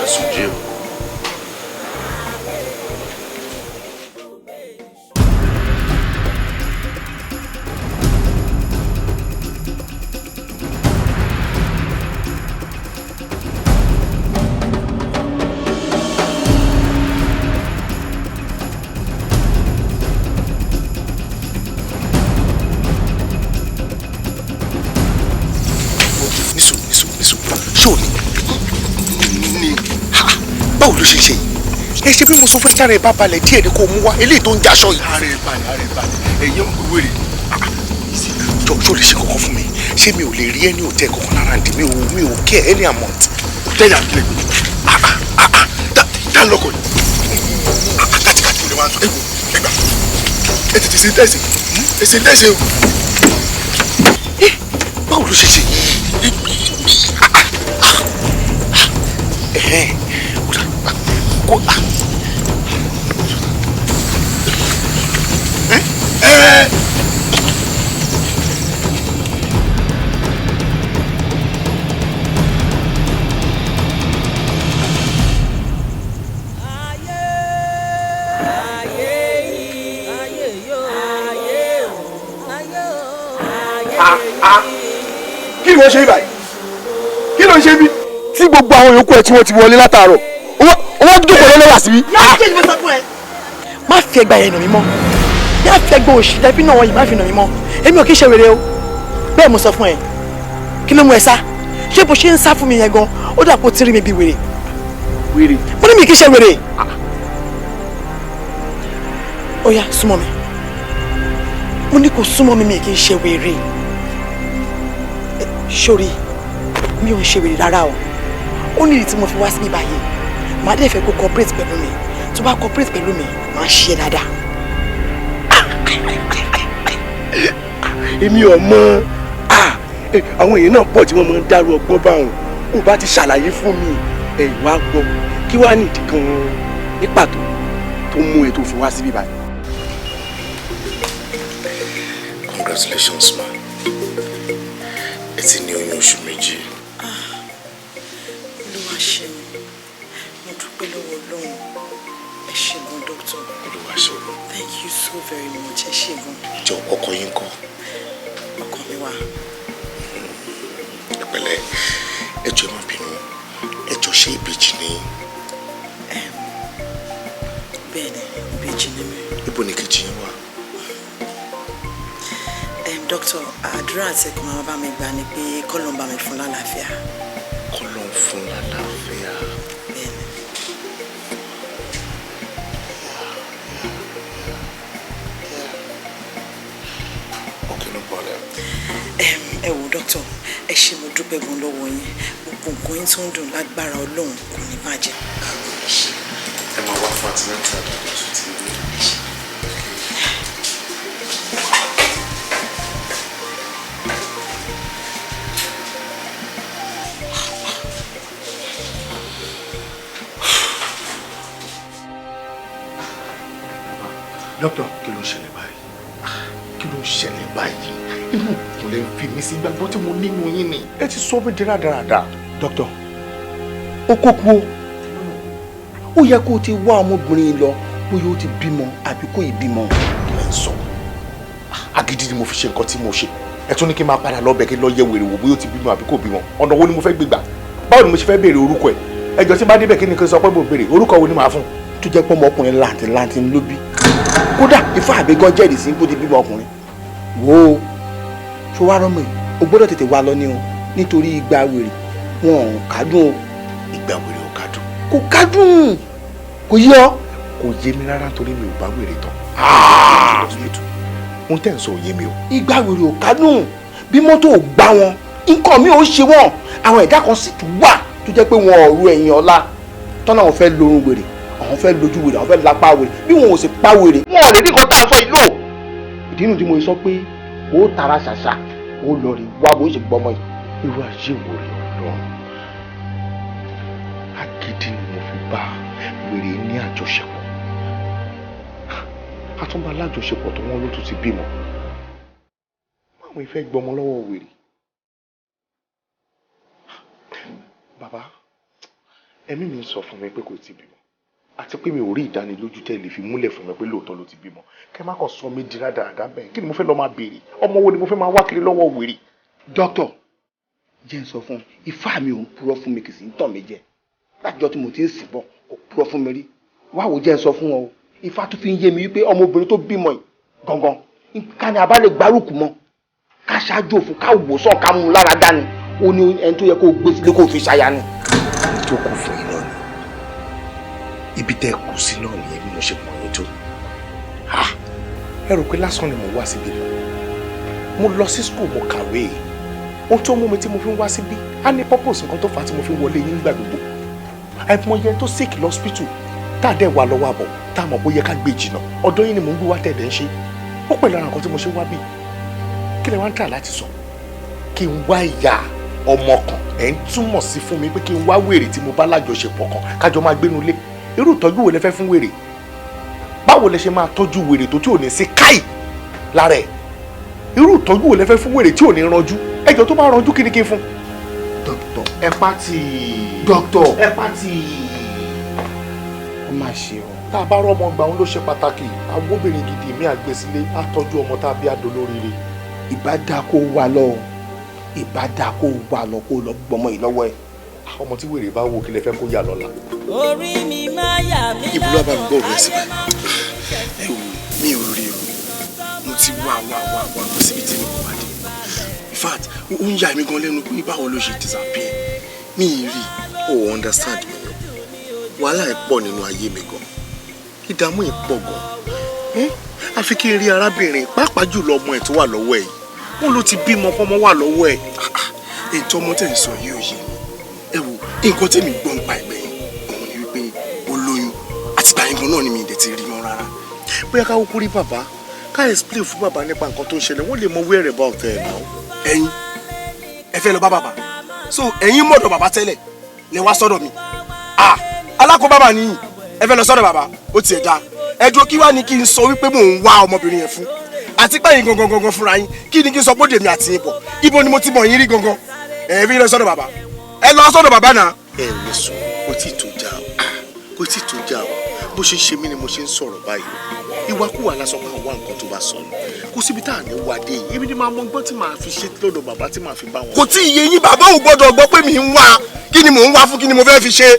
Ẹ̀sùn jí o. Nísù, nísù, nísù, ṣé ò ní ha? Báwo ló ṣe ń ṣe yìí? Ẹ ṣe bí mo sọ fún ẹ, tára ẹ bá balẹ̀ díẹ̀ ni kò mú wá eléyìí tó ń jaṣọ yìí. Ara ẹ balẹ̀, ara ẹ balẹ̀, ẹ̀yin ń wèrè. Jọ, ṣó lè ṣe kankan fún mi? Ṣé mi ò lè rí ẹni hòtẹ́ẹ̀ kankan lára ǹdí? Mi ò kẹ́ any amount. Hòtẹ́ẹ̀lì àbílẹ̀ dá lọ́kọ̀ ni kátìkátì ló máa ń sọ. Ẹ wò, ẹ gbà, ẹ tètè ṣe tẹ̀sí, ẹ ṣe tẹ̀sí o. Báwo ló ṣe ṣe yìí? Ẹ̀hẹ́n, kó ẹ Ayé yìí, ayé yóò, ayé o, ayé o, ayé Kí ni wọ́n ṣe báyìí? Kí ló ń ṣe bí? Tí gbogbo àwọn yòókù ẹ̀ tí wọ́n ti wọlé látàárọ̀, wọ́n jókòó lọ́wọ́ síbí. Má fi ẹgbà yẹn nà mí mọ́. Má fi ẹgbà òṣì tẹ́bí náà wọ̀nyí, má fi nà mí mọ́. Èmi ò kí ń ṣe wèrè o, bẹ́ẹ̀ mo sọ fún ẹ. Kí ló mú ẹ sá? Ṣé bó ṣe ń sá fún mi yẹn gan, ó dà kó tírí mi bí wèrè? Wèrè? Mo ní mi kì í ṣe wèrè. Ó yá, súnmọ́ mi. Mo ní kó súnmọ́ mi. Mi kì í ṣe wèrè sórí, mi ò ń ṣe wèrè rárá o. Ó ní ìdí tí mo fi wá síbí báyìí. Màá dẹ̀ fẹ́ kó cooperate pẹ̀lú mi. Tó bá cooperate pẹ̀lú mi, màá ṣe é dáadáa. Èmi ò mọ àwọn èèyàn náà pọ̀ tí wọ́n máa ń dárú ọgbọ́n báwọn. Kó bá ti ṣàlàyé fún mi ẹ̀ wá gbọ́, kí wàá nìdí gan-an ní pàtó tó mú ẹ tó fi wá síbí báyìí? Congratulations, ma. Ẹ ti ní oyún oṣù 2. Olúwa ṣeun, mo dúpẹ́ lọ́wọ́ Ọlọ́run. Ẹ ṣé gan, doctor. Olúwa ṣeun. Thank you so very much, ẹ ṣé gan. Jọ, ọkọ yín kọ́? Ọkọ mi wà. Ẹ pẹ̀lẹ́. Ẹ jọ̀ọ́, ẹ má bínú, ẹ jọ̀ọ́, ṣé ìbejì ni? Bẹ́ẹ̀ ni, ìbejì ni mí. Ibo ni kejì yín wà? Doctor, àdúrà àti ẹ̀kọ́ máa bá mi gbà ni pé kọ́lọ́un bá mi fún lálàáfíà. Kọ́lọ́un fún lálàáfíà. Bẹ́ẹ̀ni. Ẹ wò dókítà, ẹ ṣé, mo dúpẹ́ gan lọ́wọ́ yín. Gbogbo nǹkan yín tó ń dùn, lágbára Ọlọ́run, kò ní bàjẹ́. Ẹ máa wá fún antenatal dáadáa tó ti rí. Dókítà, kí ló ń ṣẹlẹ̀ báyìí? Kí ló ń ṣẹlẹ̀ báyìí? Inú kò lè fi mí sí. Gbàgbọ́ tí mo nínú yín ni ẹ ti sọ mí di rádaràda. Dókítà, ó kó kú o. Ó yẹ kó o ti wá ọmọbìnrin yìí lọ, bóyá ó ti bímọ àbí kò ì bímọ. Kí lẹ ń sọ? Agídí ni mo fi ṣe nǹkan tí mo ṣe. Ẹ tún ní kí n máa padà lọ́bẹ̀, kí n lọ yẹ wèrè wò bóyá ó ti bímọ àbí kò bímọ. Ọ̀nà wo ni mo fẹ́ gbé gbà? Báwo ni mo ṣe fẹ́ béèrè orúkọ ẹ̀? Ẹjọ́, tí bá débẹ̀, kí ni kí n sọ pé mo béèrè? Orúkọ wo ni màá fún? Tó jẹ́ pé ọmọkùnrin làǹtìlanti ló bí. Kódà, ifá àbígán jẹ́rìí sí bó ti bímọ ọkùnrin. Wò ó, ṣó wá rọ́mọ yìí, o gbọ́dọ̀ tètè wá lọ ní o, nítorí ìgbà wèrè wọn ò kádùn o. Ìgbà wèrè ò kádùn? Kò kádùn, kò yí ọ. Kò yé mi rárá, torí mi ò bá wèrè tán. Ohun tẹ́ ń sọ ò yé mi o. Ìgbà wèrè ò kádùn. Bí mọ́tò ò gbá wọn, nǹkan mi ò ṣe wọn. Àwọn ẹ̀dá kan sì tún wà tó jẹ́ pé wọn ò ru ẹ̀yìn ọ̀la tọ́nà, àwọn fẹ́ lorun wèrè, àwọn fẹ́ lójú wèrè, àwọn fẹ́ lápá wèrè. Bí wọn ò sì pa wèrè, wọn ò lè rí nǹkan tá à ń sọ yìí lò. Ìdí nu tí mo sọ pé ó tara ṣàṣà, ó lọ rí wá bó ṣe gbọmọ yìí. Irú ayé wo rè, Ọlọ́run? Agídí ni mo fi bá wèrè ní àjọṣepọ̀. Àtúnbà alájọṣepọ̀ tó wọ́n ló tún ti bímọ. Báwo ìfẹ́ gbọmọ lọ́wọ́ wèrè? Bàbá, ẹ̀mí mi ń sọ fún mi pé kò tí bímọ, àti pé mi ò rí ìdánilójú tẹ́ lè fi múlẹ̀ fún mi pé lóòótọ́ ló ti bímọ. Kẹ́ má kàn sọ mí di rádaràdá bẹ́ẹ̀. Kí ni mo fẹ́ lọ máa béèrè? Ọmọ wo ni mo fẹ́ máa wá kiri lọ́wọ́ wèrè? Dókítà, jẹ́ ń sọ fún ọ, ifá mi ò ń purọ́ fún mi, kì í sì ń tàn mí jẹ. Látijọ́ tí mo ti ń sìn bọ̀, kò purọ́ fún mi rí. Wá wò, jẹ́ ń sọ fún ọ o, ifá tó fi ń yé mi wípé ọmọbìnrin tó bímọ yìí gangan, ká ní a bá lè gbárùkù mọ́, ká ṣáájú òfin, ká wò sàn, ká mú un lára dání, ó ní ẹni tó yẹ kó gbé sílé, kó fi ṣaya ni. Tó kù fún yín náà ni ibi tẹ́ kù sí náà nìyẹn. Bí mo ṣe mọ̀ yín tó, ẹ rò pé lásán ni mo wá síbí ni? Mo lọ sí school, mo kàwé. Ohun tó mú mi tí mo fi ń wá síbí á ní purpose. Nǹkan tó fà á tí mo fi ń wọlé yín nígbà gbogbo, àìmọye tó sick lọ́spítù tá a dẹ̀ wà lọ́wọ́ àbọ̀, tá a mọ̀ bóyá ká gbé jìnnà, ọ̀dọ̀ yín ni mò ń gbé wá tẹ̀lé ń ṣe. Ó pẹ̀lú ara nǹkan tí mo ṣe wá bí. Kí lẹ wá ń tà láti sọ? Kí n wá ìyá ọmọ kan? Ẹ̀ ń túmọ̀ sí fún mi pé kí n wá wèrè tí mo bá lájọṣepọ̀ kan, kájọ máa gbénu lé? Irú ìtọ́jú wo lẹ fẹ́ fún wèrè? Báwo lẹ ṣe máa tọ́jú wèrè tó tí ò ní sí káì lára ẹ̀? Irú ìtọ́jú wo lẹ fẹ́ fún wèrè tí ò ní ranjú? Ẹjọ́, tó bá ranjú, kí ni kí n fún? Dókítà. Ẹ pa tì. Dókítà. Ẹ pa tì. Ó má ṣe o. Tá a bá rọ́mọ gbà, òun ló ṣe pàtàkì. Àwọn obìnrin gidi mi àgbèsílẹ̀ á tọ́jú ọmọ tá a bí adolóríire. Ìbá dáa kó wá lọ o, ìbá dáa kó wá lọ, kó lọ gbọmọ yìí lọ́wọ́ ẹ̀. Ọmọ tí wèrè bá wò, kí lẹ fẹ́ kó yà lọ́la? Orí mi máa yà mí. Ibùdó àbá mi gbọ́ òun ẹ̀sìn báyìí. Ẹ wò, mi ò rí o. Mo ti wá wá wá wá, kó síbi tí mi kò wá dé. In fact, ó ń yà mí gan lẹ́nu pé báwo ló ṣe disappear. Mi ì rí. O understand mi o. Wàhálà ẹ̀ pọ̀ nínú ayé mi gan, ìdààmú ẹ̀ pọ̀ gan. Àfi kí n rí arábìnrin, pàápàá jùlọ ọmọ ẹ̀ tó wà lọ́wọ́ ẹ̀ yìí. Wọ́n ló ti bímọ, fọmọ wà lọ́wọ́ ẹ̀. Ètò ọmọ tẹ̀ ń sọ yìí ò yé mi. Ẹ wo, nǹkan tèmi gbọ́ ń pa ẹ̀gbẹ́ yẹn òun ni wípé ó lóyún. Àtìgbà yẹn gan náà ni mi ì dẹ̀ ti rí mọ́ rárá. Bóyá ká kúkú rí bàbá, ká explain fún bàbá nípa nǹkan tó ń ṣẹlẹ̀, wọ́n lè mọ where about ẹ̀ náà. Ẹ̀yin ẹ fẹ́ lọ bá bàbá? So ẹ̀yin mọ̀dọ̀ bàbá tẹ́lẹ̀ lẹ wá sọ́dọ̀ mi? Ah, alákòóbá nìyí. Ẹ fẹ́ lọ sọ́dọ̀ bàbá, ó tiẹ̀ dáa. Ẹ dúró, kí wá ní kí n sọ wípé mò ń wá ọmọbìnrin yẹn fún? Àti pé ẹ̀yin gangan gangan fúnra yín, kí ni kí n sọ pé dèmi àti yín pọ̀? Ibo ni mo ti mọ̀ yín rí gangan? Ẹ fi lọ sọ́dọ̀ bàbá, ẹ lọ sọ́dọ̀ bàbá náà. Ẹ ò ní sùn, kò tí ì tó já o, kò tí ì tó já o. Bó ṣe ń ṣe mí ni mo ṣe ń sọ̀rọ̀ báyìí o. Ìwàkuwà lásán kan wá nǹkan tó bá sọnù, kò síbi tá à ní wá dé yìí. Èmi ni màá mọ gbọ́n tí màá fi ṣe lọ́dọ̀ bàbá, tí màá fi bá wọn. Kò tí ì yé yín. Bàbá ò gbọ́dọ̀ gbọ́ pé mi ń wá. Kí ni mò ń wá fún? Kí ni mo fẹ́ fi ṣe?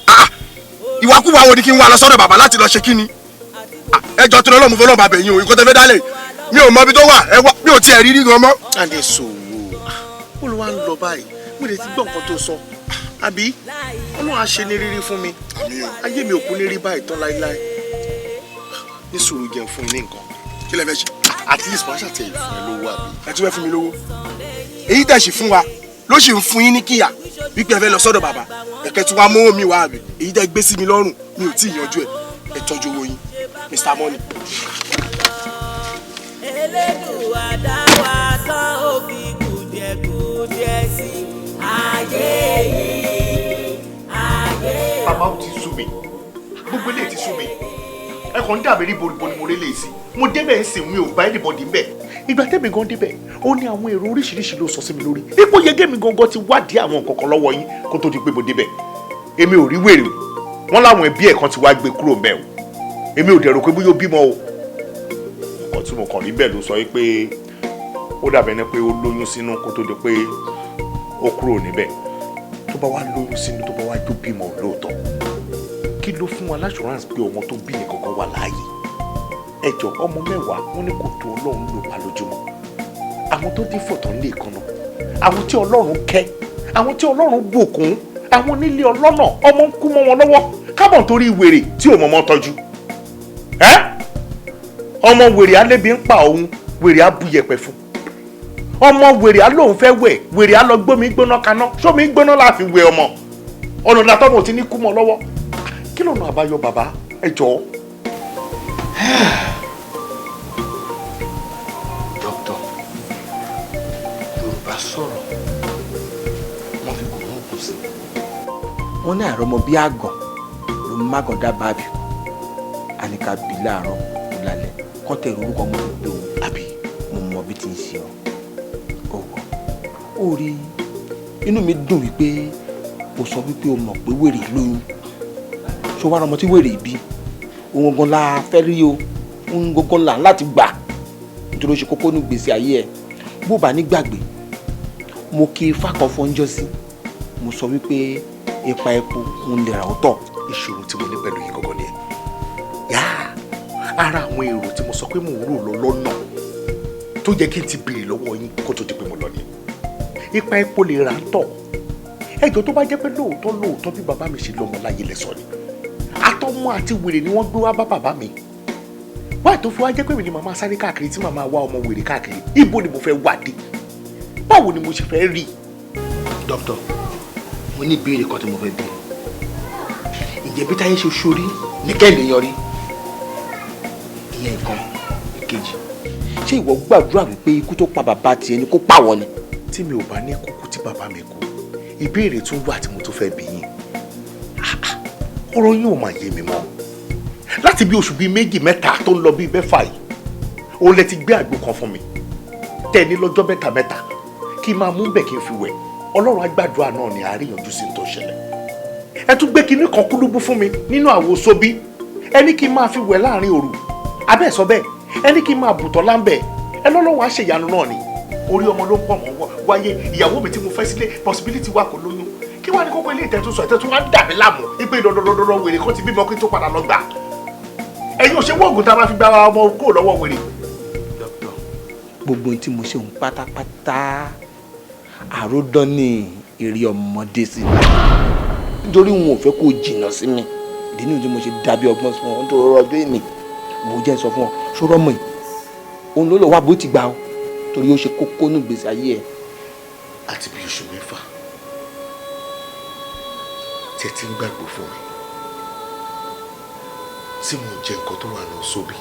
Ah, ìwàkuwà wo ni kí n wá lọ sọ́dọ̀ bàbá láti lọ ṣe? Kí ni ẹ jọ tó lọ́mú fọlọ́ bàbá yín o? Nǹkan tẹ́ fẹ́ dálẹ̀, mi ò mọ ibi tó wà. Ẹ wá, mi ò tiẹ̀ rí rí gan mọ́. Àdé sòwò ó ló wá ń lọ báyìí. Mo lè ti gbọ́ nǹkan tó sọ, àbí Ọlọ́run á ṣe ní rírí fún mi. Ayé mi ò kú ní rí báyìí tán láéláé. Ní sùúrù, jẹun fún yín ní nǹkan. Kí lẹ fẹ́ ṣe? At least wọ́n ṣàtẹ̀yìn fún ẹ lówó àbí. Ẹ tún fẹ́ fún mi lówó? Èyí tẹ̀ sí fún wa ló sì ń fún yín ní kíyà wípé ẹ fẹ́ lọ sọ́dọ̀ bàbá, ẹ̀kẹ́ tí wàá mówó mi wá àbí? Èyí tẹ́ gbé sí mi lọ́rùn, mi ò tí ì yanjú ẹ̀. Ẹ tọ́jú owó yín, Mr. Money. Elédùà dá wa tán, ó fi kùdìẹ̀kudiẹ sí ayé yìí, ayé. Bàbá, ó ti sú mi, gbogbo eléyìí ti sú mi. Ẹ kàn ń dàbí rí boribo ni mo rí lè sí. Mo débẹ̀ ń sìn, mi ò bá anybody ńbẹ̀. Ìgbà tẹ́mi gan débẹ̀, ó ní àwọn èrò oríṣiríṣi ló sọ sí mi lórí ipò yege mi gangan ti wádìí àwọn nǹkan kan lọ́wọ́ yín kó tó di pé mo débẹ̀. Èmi ò rí wèrè o. Wọ́n láwọn ẹbí ẹ̀ kan ti wá gbé kúrò ńbẹ̀ o. Èmi ò dẹ̀ rò pé bóyá ó bímọ o. Nǹkan tí mo kàn rí bẹ́ẹ̀ ló sọ pé ó dàbẹ̀ ni pé ó lóyún sínú kó tó di pé ó kúrò níbẹ̀. Tó bá wá lóyún sínú, tó bá wá jó bímọ lóòótọ́, kí ló fún wa l'assurance pé ọmọ tó bí yẹn kankan wà láàyè? Ẹjọ, ọmọ 10, wọn ní kò tó Ọlọ́run ló pa lójúmọ́. Àwọn tó dín fọ̀tàn lè kan náà, àwọn tí Ọlọ́run kẹ́, àwọn tí Ọlọ́run bùkún, àwọn nílé ọlọ́nà, ọmọ ń kú mọ́ wọn lọ́wọ́ kábọ̀ nítorí wèrè tí ò mọ̀mọ́ tọ́jú ẹ́. Ọmọ wèrè alébi ń pa òun, wèrè á bu yẹ̀pẹ̀ fún ọmọ. Wèrè á lóun fẹ́ wẹ̀, wèrè á lọ gbómi gbóná kaná. Sómi gbóná la fi wẹ̀ ọmọ? Ọ̀nà dàtọ́mọ̀ ti ní kú mọ́ lọ́wọ́. Kí lọ́nà àbáyọ, bàbá? Ẹ jọ̀ọ́. Dókítà, Yorùbá sọ̀rọ̀, wọ́n fi kòkó kù sí. Wọ́n ní àrọ́mọ bí àgàn ló mágàn dábàá bì àníkà bí láàárọ̀ kó lálẹ́ kọ́tẹ̀ orúkọ mo fi pé òun àbí mo mọ bí ti ń ṣe ọ́. Ó wọ ó rí, inú mi dùn wípé o sọ wípé o mọ̀ pé wèrè lóyún. Ṣé wàá rọmọ tí wèrè bí? Òun gangan la fẹ́ rí o, òun gangan là láti gbà, nítorí ó ṣe kókó ní gbèsè ayé ẹ. Bó bá ní gbàgbé, mo kí ifá kan fọ́njọ́ sí, mo sọ wípé ipa epo ń lè rà ó tọ̀. Ìṣòro tí mo ní pẹ̀lú yìí gangan ni ẹ yá. Ara àwọn èrò tí mo sọ pé mò ń rò lọ lọ́nà tó yẹ kí n ti béèrè lọ́wọ́ yín kó tó di pé mo lọ ni ipa epo lè rà ń tọ̀. Ẹjọ́, tó bá jẹ́ pé lóòótọ́ lóòótọ́ bí bàbá mi ṣe lọ́mọ láyé lẹ́sọ̀ ni, àtọmọ àti wèrè ni wọ́n gbé wá bá bàbá mi wáyé, tó fi wá jẹ́ pé mi ni màmá sáré káàkiri tí màmá wá ọmọ wèrè káàkiri, ibo ni mo fẹ́ wà dé? Báwo ni mo ṣe fẹ́ rí? Dókítà, mo ní ìbéèrè kan tí mo fẹ́ bi. Ǹjẹ́ bí táyé ṣe sórí ní kẹ́hìndé yọrí ìyẹn nǹkan ìkejì, ṣé ìwọ gbàdúrà wípé ikú tó pa bàbá tiẹ̀ ni kó pa wọ́n ni? Tí mi ò bá ní kúkú tí bàbá mi kú, ìbéèrè tún wà tí mo tún fẹ́ bi yín. Ọ̀rọ̀ yín ò máa yé mi mọ́. Láti bí oṣù bíi 2, 3 tó ń lọ bíi 6 yìí, òun lẹ ti gbé àgbo kan fún mi tẹ́ ní lọ́jọ́ mẹ́ta mẹ́ta kí n máa mú bẹ̀, kí n fi wẹ̀, Ọlọ́run á gbàdúrà náà ní àríyànjú sí tó ṣẹlẹ̀. Ẹ tún gbé kinní kan kúlúbú fún mi nínú àwo sóbí, ẹ ní kí n máa fi wẹ̀ láàrin òru. Abẹ́ sọ bẹ́ẹ̀, ẹ ní kí n máa bùtọ́ láńbẹ̀, ẹ lọ́lọ́run á ṣèyanu náà ni. Orí ọmọ ló ń pọ̀ mọ́ wáyé. Ìyàwó mi tí mo fẹ́ sílé, possibility wà kó lóyún. Kí wàá ní kókó ilé ìtẹ́tù sọ? Ìtẹ́tù wá ń dà mí láàmú ipe dandandandan wèrè kan ti bímọ kí n tó padà lọ gbà. Ẹ̀yin ò ṣe wọ́ọ̀gùn tá a máa fi gba ọmọ kúrò lọ́wọ́ wèrè? Gbogbo ohun tí mo ṣe òun pátápátá, àròdán ní èrè ọmọdé sí mi, nítorí wọn ò fẹ́ kó jìnnà sí mi. Ìdí nìyí tí mo ṣe dàbí ọgbọ́n fún ọ, nítorí ọ̀rọ̀ ọdún èmi mo jẹ́ sọ fún ọ. Ṣọ́rọ́ mọ̀ yìí, òun ló lọ wá bó ti gbà ó, torí ó ṣe kókó ní ìgbésí ayé ẹ. Àti bí oṣù 6 tí ẹ ti ń gbàgbọ́ fún mi, tí mo jẹ nǹkan tó wà ní sóbì,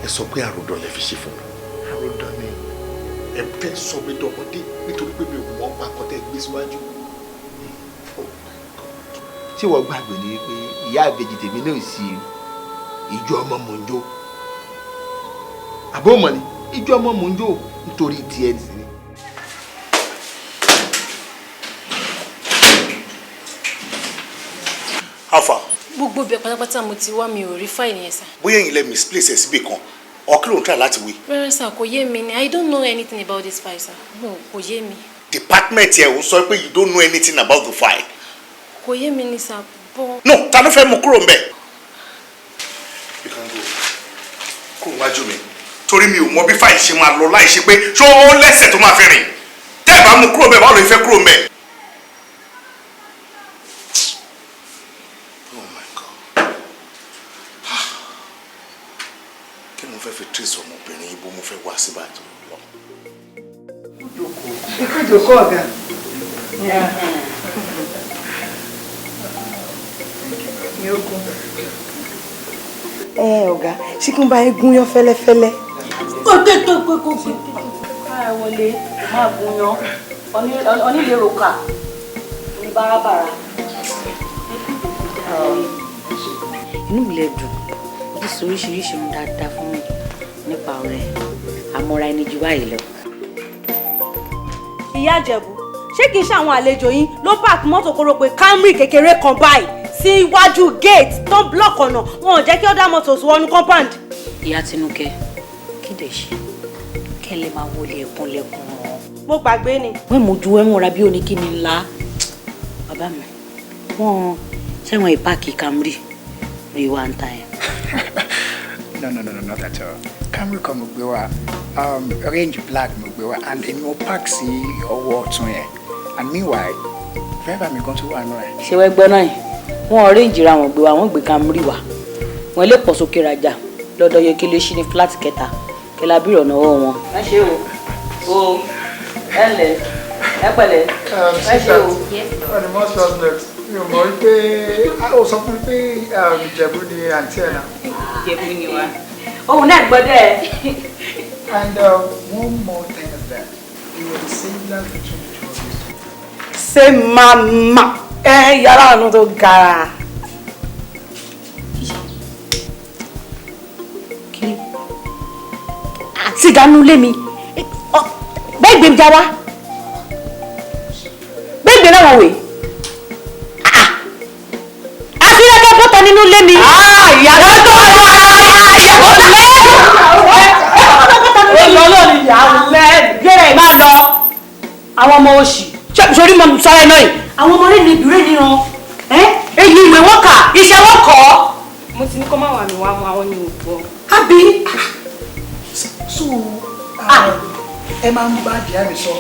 ẹ sọ pé àròdàn lẹ fi ṣe fún mi. Àròdàn ni ẹ fẹ́ sọ mi dọmọdé nítorí pé mi ò mọ̀ ọ́n pa kọ́tẹ́ gbé síwájú. Tí wọ́n gbàgbé ni wípé ìyá ìbejì tèmi náà sí ìjọ ọmọ mò ń jó, àbó mọ̀ ni ìjọ ọmọ mò ń jó nítorí tiẹ̀ sí ni. Alpha. Gbogbo ibẹ̀ pátápátá mo ti wá, mi ò rí fáìlì yẹn, sir. Bóyá ẹ̀yin lẹ misplace ẹ̀ síbì kan, or kí ló ń try láti wí? Rárá sir, kò yé mi ni. I don't know anything about this file, sir. No, kò yé mi. Department ẹ̀ ò sọ pé you don't know anything about the file? Kò yé mi ni, sir, bọ́. No, ta ló fẹ́ mú kúrò ńbẹ̀? You can go. Kúrò wájú mi, torí mi ò mọ bí fáìlì ṣe máa lọ láì ṣe pé ṣó ó lẹ́sẹ̀ tó máa fi rìn. Tẹ́ ẹ̀ bá mú kúrò ńbẹ̀, báwo ló fẹ́ kúrò ńbẹ̀? Oh my God. Kí ni mo fẹ́ fi trace ọmọbìnrin ibo mo fẹ́ wá sí báyìí tó lọ? Ikú ìjókòó, ọ̀gá. Yókù. Ẹ ọ̀gá, ṣé kí n bá yín gúnyán fẹ́lẹ́fẹ́lẹ́? Kókókókókó. Káà wọlé, máa gúnyán. Onílérò kà ní bárabàrà. Inú mi lè dùn, ó ti sọ oríṣiríṣi ohun dáadáa fún mi nípa ọ̀rẹ́ àmọ́ra ẹni jù báyìí lọ. Ìyá Ìjẹ̀bú, ṣé kìí ṣe àwọn àlejò yín ló park mọ́tò kórópè Camry kékeré kan báyìí sí iwájú gate tó ń block ọ̀nà, wọn ò jẹ́ kí other motors wọnú compound? Ìyá Tinúkẹ́, kí dẹ̀ ṣe kẹ́ lè máa wọlé ẹ̀kún lẹ́kùn wọn. Mo gbàgbé ni. Wọ́n mú ju ẹ̀wọ̀n ra bí oníkíni ńlá. Bàbá mi, wọ́n ṣẹ̀wọ̀n ìpáàkì Camry rí wa ń ta ẹ̀. No, no, no, no, not at all. Camry kan mo gbé wá, Range black mo gbé wá, and èmi mo park sí ọwọ́ ọ̀tún yẹn. And meanwhile, driver mi gan tó wà nù ẹ̀. Ṣé wẹ́ gbọ́ náà yìí? Wọ́n Range ra wọn gbé wa, wọ́n gbé Camry wá. Wọ́n lè pọ̀ sókè rajà lọ́dọ̀ Yekele sí ní flat kẹta kẹlá bí ìrọ̀nà ọwọ́ wọn. Ẹ ṣe o, ẹ ǹlẹ́, ẹ pẹ̀lẹ́, ẹ ṣe o. On the most first note, mi ò mọ̀ wípé ó sọ fún mi pé Ìjẹ̀bú ni àǹtí ẹ̀ náà. Ìjẹ̀bú ni wá. Òun náà gbọ́dọ̀ ẹ̀. And one more thing is that you were the same between the two of you. Ṣé màmá ẹ yàrá ọ̀nà tó gara? Sìgá nu lé mi, bẹ́ẹ̀ gbé já wá, bẹ́ẹ̀ gbé náà wọ̀ wẹ̀. Àfihàn bọ́tà nínú ilé mi. Ìyàwó tó wà, ìyàwó tó lẹ́. Ó lọ lónìí, ìyàwó lẹ́. Gbéra ẹ̀ máa lọ. Àwọn ọmọ oṣì. Sori mo sọ̀rọ̀ ẹ̀ náà yìí. Àwọn ọmọ rẹ̀ ní ìbúrẹ́ níran. Èyí ìwé wọn kà, iṣẹ́ wọn kọ́. Mo ti ní kó má wà mí wá mọ àwọn ní ògbọ́. Àbí. So, ẹ máa ń bá díẹ̀ mi sọ.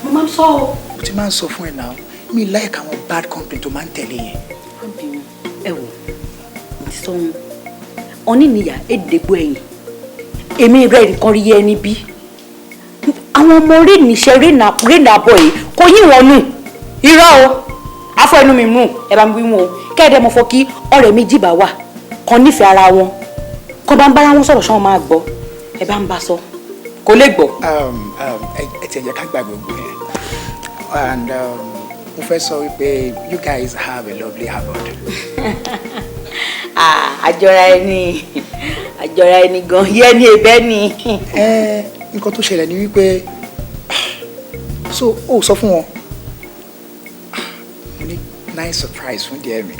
Mo máa ń sọ o. Mo ti máa ń sọ fún ẹ náà, mi like àwọn bad company tó máa ń tẹ̀lé yẹn. Ẹ wò, mo ti sọ wọn oníníyà èdègbò ẹ̀yìn èmi rẹ̀ nǹkan rí ẹni bí àwọn ọmọ rẹ̀ níṣẹ́ rẹ̀ àbọ̀ yìí kò yí wọn nù irọ́ o, afọ ẹnu mi mú ẹ bá mi wí wọn o, kẹ́ẹ̀dẹ́ mo fọ kí ọ̀rẹ́ méjì bá wà kan nífẹ̀ẹ́ ara wọn kan bá ń bára wọn sọ̀rọ̀ sọ́wọ́n máa gbọ́, ẹ bá ń bá sọ kò lè gbọ́. Ẹ ti ẹ jẹ́ ká gbàgbé gbogbo yẹn, and mo fẹ́ sọ wípé you guys have a lovely abode. Àjọra ẹni, àjọra ẹni gan yẹ ni ẹ̀bẹ̀ ni. Ẹ nǹkan tó ṣẹlẹ̀ ni wípé so ó sọ fún wọn, mo ní nice surprise fún díẹ̀ mi.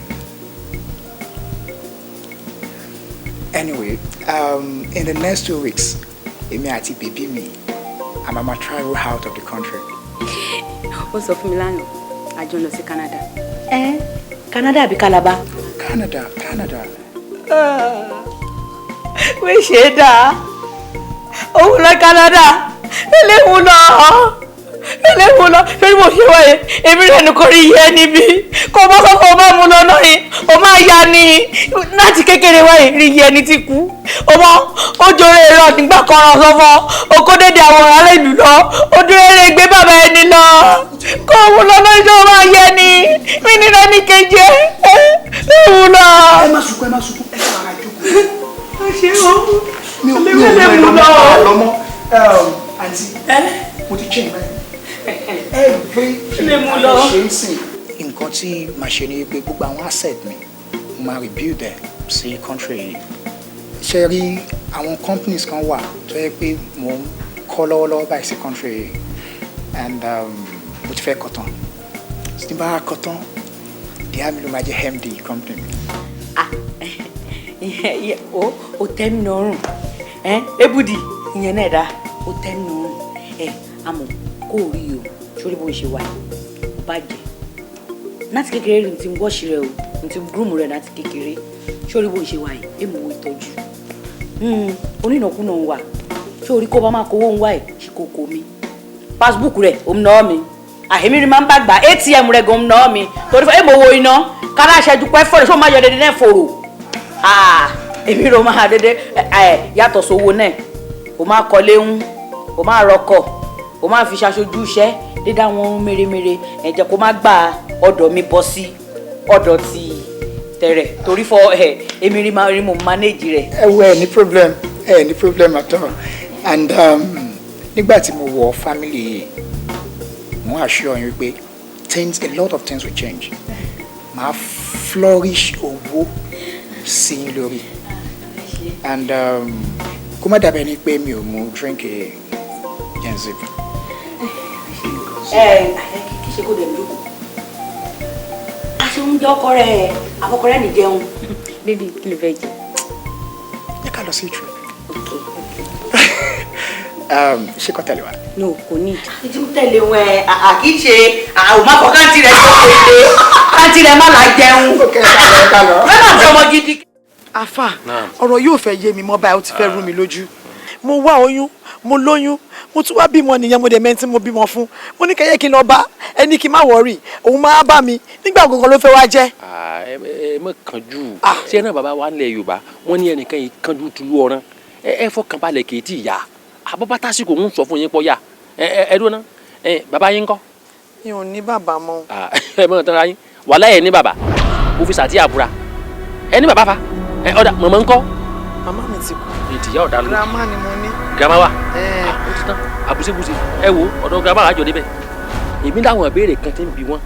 Anyway, in the next 2 weeks, èmi àti baby mi a máa ma travel out of the country. Ó sọ fún mi lánàá, a jọ ń lọ sí Canada. Ẹ Canada àbí Calabar? Canada, Canada. Wé ṣe é dáa, òun lọ Canada, eléwu lọ, eléwu lọ. Lórí mo ṣe wáyé, èmi rẹ̀ nìkan rí yẹ níbí kó bá sọ fún ọ bá mu lọ náà yìí, ó máa ya ni láti kékeré wáyé rí yẹ ní ti kú ọmọ ó jọrọ èrò nígbà kan ràn sọfọ okó dédé àwọn ará ìlú lọ, ó dúró eré gbé bàbá ẹni lọ kó òun lọ náà ṣé ó máa yẹ ni mí nínú ẹni kejì ẹ òun lọ. Ẹ má sunkún, ẹ má sunkún, ẹ fara jókòó. Ó ṣe o. Mi ò mọ ìlú lọ́mọ àǹtí, mo ti change mind every Lè mú lọ. Ṣe ń sìn. Nǹkan tí màá ṣe ni pé gbogbo àwọn asset mi, mo máa rebuild ẹ̀ sí country yìí. Ṣe rí àwọn companies kan wà tó yẹ pé mo ń kọ́ lọ́wọ́lọ́wọ́ báyìí sí country yìí, and mo ti fẹ́ kọ́ tán. Tí n bá kọ́ tán, díẹ̀ mi ló máa jẹ́ MD company mi. O tẹ́ mi lọ́rùn ẹ ebudi, ìyẹn náà dá o tẹ́ mi lọ́rùn ẹ, àmọ́ kó o rí o sórí bó ń ṣe wà yìí, ó bàjẹ́ láti kékeré ní ti ń wọ́ọ̀ṣì rẹ o, ní ti groom rẹ láti kékeré. Sórí bó ń ṣe wà yìí, èmi wo ìtọ́jú onínàkúnà ń wà sórí kó bá máa kówó ń wá ẹ̀ ṣe kó kó mi passbook rẹ̀ òun náà mi àhẹ́mí rí máa ń bá gbà ATM rẹ̀ gan náà mi torí fún èmi owó iná kára aṣẹ́jú pẹ́ fọ́ọ̀rọ̀ ṣé o máa yọ dédé náà fòrò. Èmi ló máa dédé ẹ yàtọ̀ sówó náà, o máa kọ́lé ń, o máa rọkọ̀, o máa fi ṣaṣojú iṣẹ́ dídá wọn mèremère. Ẹ jẹ́ kó má gba ọ̀dọ̀ mi bọ́ sí ọ̀dọ̀ ti tẹ̀rẹ̀ torí fọ ẹ èmi rí máa rí mo manage rẹ̀. Ẹ wo, ẹ ní problem, ẹ ní problem at all. And nígbà tí mo wọ family yìí, mo assure yín wípé things, a lot of things will change. Màá flourish owó sí yín lórí. And kó má dàbẹ̀ ni pé mi ò mú drink yẹn zip. Ẹ kí ṣe kó dẹ̀ jókòó, a ṣe oúnjẹ ọkọ rẹ àkọkọ rẹ nìjẹun. Baby, kí ló fẹ́ jẹ? Ẹ ká lọ sí trip. Ṣé kò tẹ̀lé wa? No, kò ní. Ìdí ń tẹ̀lé wọn ẹ kì í ṣe àwọn máa fọ káàntì rẹ tó kéde káàntì rẹ má là jẹun. Mẹ́fà tí ọmọ gidi. Àfà, ọ̀rọ̀ yóò fẹ́ yé mi mọ́ báyìí, ó ti fẹ́ rú mi lójú. Mo wá oyún, mo lóyún, mo tún wá bímọ nìyẹn. Mo dẹ̀ mẹ́ni tí mo bímọ fún. Mo ní kẹ́yẹ́ kí n lọ bá ẹni kí n má worry, òun máa bá mi nígbà gbogbo ló fẹ́ wá jẹ́. Ẹ ẹ mọ kánjú ṣé náà. Bàbá wa nílẹ̀ Yorùbá, wọ́n ní ẹnìkan yìí kánjú tulú ọ̀ràn. Ẹ fọkàn balẹ̀, kì í tí ì yá. Àbọ̀bá tásìkò ń sọ fún yín pọ̀ yá. Ẹ ẹ ẹ dúró ná. Ẹ bàbá yín ńkọ́? Mi ò ní bàbá mọ́. Ẹ mọ̀ tán ra yín wàhálà. Ẹ ní bàbá, mo fi sàtí àbúrà. Ẹ ní bàbá fa ẹ. Ọ̀dà, mọ̀mọ́ ńkọ́? Màmá mi ti kú. Ìtìyà ọ̀dà ló. Grandma ni mo ní. Grandma wa, ó ti tán, àbùsíbùsí. Ẹ wo ọ̀dọ̀ grandma àjọ débẹ̀. Èmi láwọn ìbéèrè kan tí ń bi wọ́n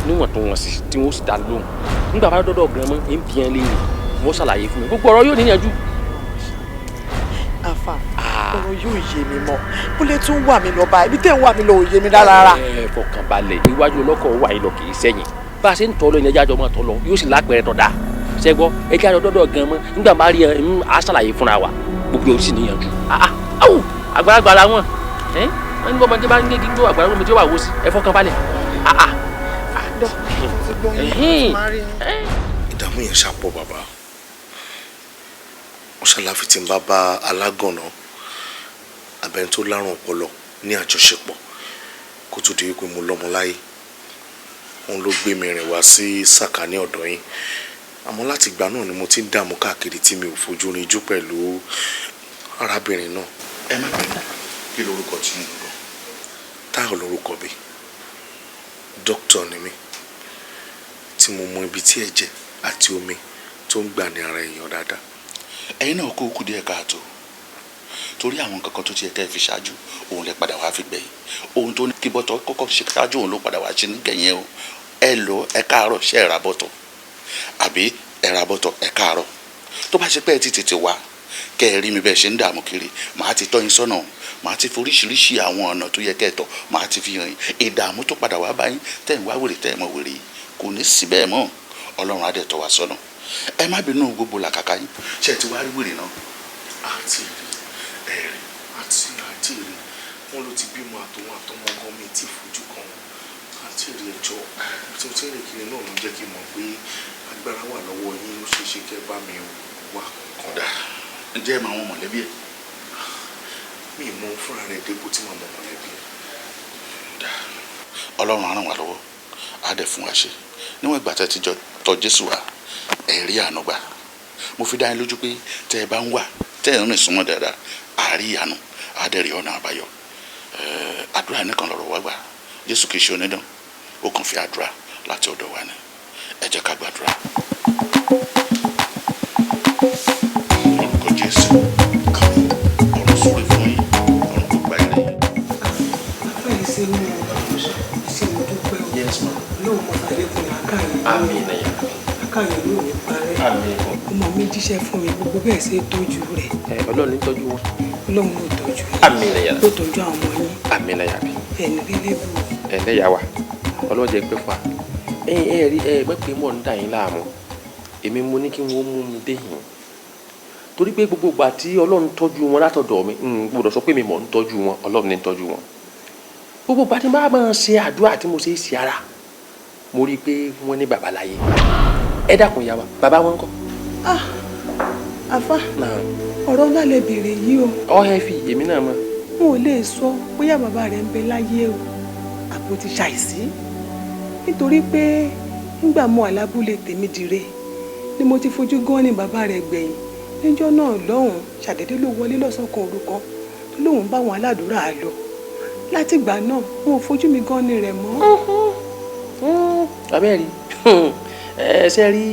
níwọ̀n tó wọ̀n sí tí wọ́n sì dá lóhùn. Nígbà bá dọ́dọ̀ grandma ń bi ẹ́ léèrè, wọ́n ṣàlàyé fún mi, gbogbo ọ̀rọ̀ yóò níyànjú. Àfà, ọ̀rọ̀ yóò yé mi mọ́. Ó lè tún wà mí lọ bá ibi tẹ́ ń wà mí lọ, ò yé mi rárá. Ẹ fọkàn balẹ̀, iwájú ọlọ́kọ̀ wà yìí lọ, kì í sẹ́yìn. Bá a ṣe ń tọ́ lọ, ìyẹn jájọ máa tọ́ lọ, yóò sì lápẹ̀rẹ̀ tọ̀ dáa. Ṣẹ́gbọ́, ẹ jẹ́ àjọ dọ́dọ̀ gan mọ́. Nígbà bá rí ẹ ń á ṣàlàyé fúnra wa, gbogbo yóò sì níyànjú. Awo àgbàlagbà làwọn ẹ wọ́n ní bọ́mọdé bá ń gé gbó àgbàlagbà mi tí ó wà wó sí. Ẹ fọkàn balẹ̀. Ìdààmú yẹn ṣàpọ̀ bàbá. Wọ́n ṣàlàfi tí n bá bá alágànná abẹ́ni tó lárùn ọpọlọ ní àjọṣepọ̀ kó tó di wípé mo lọ́mọ láyé. Òun ló gbé mi rìn wá sí sàkání ọ̀dọ̀ yín. Àmọ́ láti ìgbà náà ni mo ti ń dààmú káàkiri tí mi ò fojú rinjú pẹ̀lú arábìnrin náà. Ẹ má bínú, kí lorúkọ tí ń lọ? Táyọ̀ lorúkọ mi. Dókítà ni mí tí mo mọ ibi tí ẹ̀jẹ̀ àti omi tó ń gbà ní ara èèyàn dáadáa. Ẹ̀yin náà kó kú díẹ̀ káàtó, torí àwọn nǹkan kan tó tiẹ̀ kẹ́ ẹ fi ṣáájú, òun lẹ padà wá fi gbẹ̀yìn. Ohun tó ní kí bọ́tọ̀ kọ́kọ́ ṣe ṣáájú, òun ló padà wá ṣe nígbẹ̀yìn o. Ẹ lọ, ẹ káàárọ̀, ṣe ẹ ra bọ́tọ̀ àbí ẹ ra bọ́tọ̀? Ẹ káàárọ̀. Tó bá ṣe pé ẹ ti tètè wá kẹ́ ẹ rí mi bẹ́ẹ̀ ṣe ń dààmú kiri, màá ti tọ́ yín sọ́nà, màá ti foríṣiríṣi àwọn ọ̀nà tó yẹ kẹ́ ẹ tọ̀, màá ti fi hàn yín. Ìdààmú tó padà wá báyìí tẹ́ ń wá wèrè, tẹ́ ẹ mọ̀ wèrè yìí, kò ní sí bẹ́ẹ̀ mọ́. Ọlọ́run á dẹ̀ tọ́ wa sọ́nà. Ẹ má bínú gbogbo làkàkà yín. Ṣé ẹ ti wá rí wèrè náà? Àti rí ẹ̀rí àti rí wọn ló ti bímọ àtòun àtọmọ gan, mi ti fojú kan wọn àti rí. Ẹjọ́ tí mo ti ń rìn kiri náà ló jẹ́ kí n mọ̀ pé agbára wà lọ́wọ́ yín. Ó ṣeé ṣe kẹ́ bá mi wá kan. Ǹjẹ́ ẹ mọ àwọn mọ̀lẹ́bí ẹ̀? Mi ì mọ fúnra rẹ̀ dépò tí màá mọ mọ̀lẹ́bí ẹ̀. Ọlọ́run á ràn wá lọ́wọ́, á dẹ̀ fún wa ṣe. Níwọ̀n ìgbà tẹ́ ti jọ tọ̀ Jésù wá, ẹ rí àánú gbà. Mo fi dá yín lójú pé tẹ́ ẹ bá ń wà, tẹ́ ẹ ń rìn súnmọ́ dáadáa, àárí ìyanu, á dẹ̀ rí ọ̀nà àbáyọ. Àdúrà nìkan lọ̀rọ̀ wá gbà. Jésù kìí ṣe onídàn, ó kàn fi àdúrà láti ọ̀dọ̀ wa ni. Ẹ jẹ́ ká gbàdúrà. Orúkọ Jésù, ọ̀run súre fún yín, ọ̀run kò gba ilé yín. Àfẹ́ yìí ṣe mú ọ ṣe, mo dúpẹ́ o. Yes, ma. Ọlọ́run kò fàlékún làákàyè. Àmín. Làákàyè ló ní parẹ́. Àmín. Ọmọ mi jíṣẹ́ fún mi gbogbo bẹ́ẹ̀ ṣe tọ́jú rẹ̀. Ẹ Ọlọ́run ní tọ́jú wọn. Ọlọ́run ló tọ́jú yín. Àmín. Ló tọ́jú àwọn ọmọ yín. Àmín. Ẹni rélé bù. Ẹ lẹ́yà wa, Ọlọ́run jẹ́ pé fún wa. Ẹ ẹ rí ẹ mọ̀ pé mò ń dà yín láàmú. Èmi mo ní kí wọ́n mú mi dé yìí torí pé gbogbo ìgbà tí Ọlọ́run tọ́jú wọn látọ̀dọ̀ mi, n gbọ́dọ̀ sọ pé mi mọ̀ ń tọ́jú wọn, Ọlọ́run ní ń tọ́jú wọn. Gbogbo ìgbà tí n bá máa ṣe àdúrà tí mo ṣe é ṣe ara, mo rí i pé wọ́n ní bàbá láyé. Ẹ dákun ìyá wa, bàbá wọn ńkọ́? Ah, àfà, ọ̀rọ̀ ńlá lẹ béèrè yìí o. Ọ ẹ fi èmi náà mọ̀. N ò lè sọ bóyá bàbá rẹ̀ ń bẹ láyé o àbò ti ṣàìsí, nítorí pé nígbà mo àlábúlé tèmi dire ni mo ti fojú gan ni bàbá rẹ̀ gbẹ̀yìn. Níjọ́ náà lọ́hùn-ún ṣàdédé ló wọlé lọ́sàn-án kan òru kan tó lóun bá wọn aládùúrà lọ. Látìgbà náà wọn ò fojú mi gan ni rẹ̀ mọ́. Abẹ́rẹ́ ẹ ṣe rí,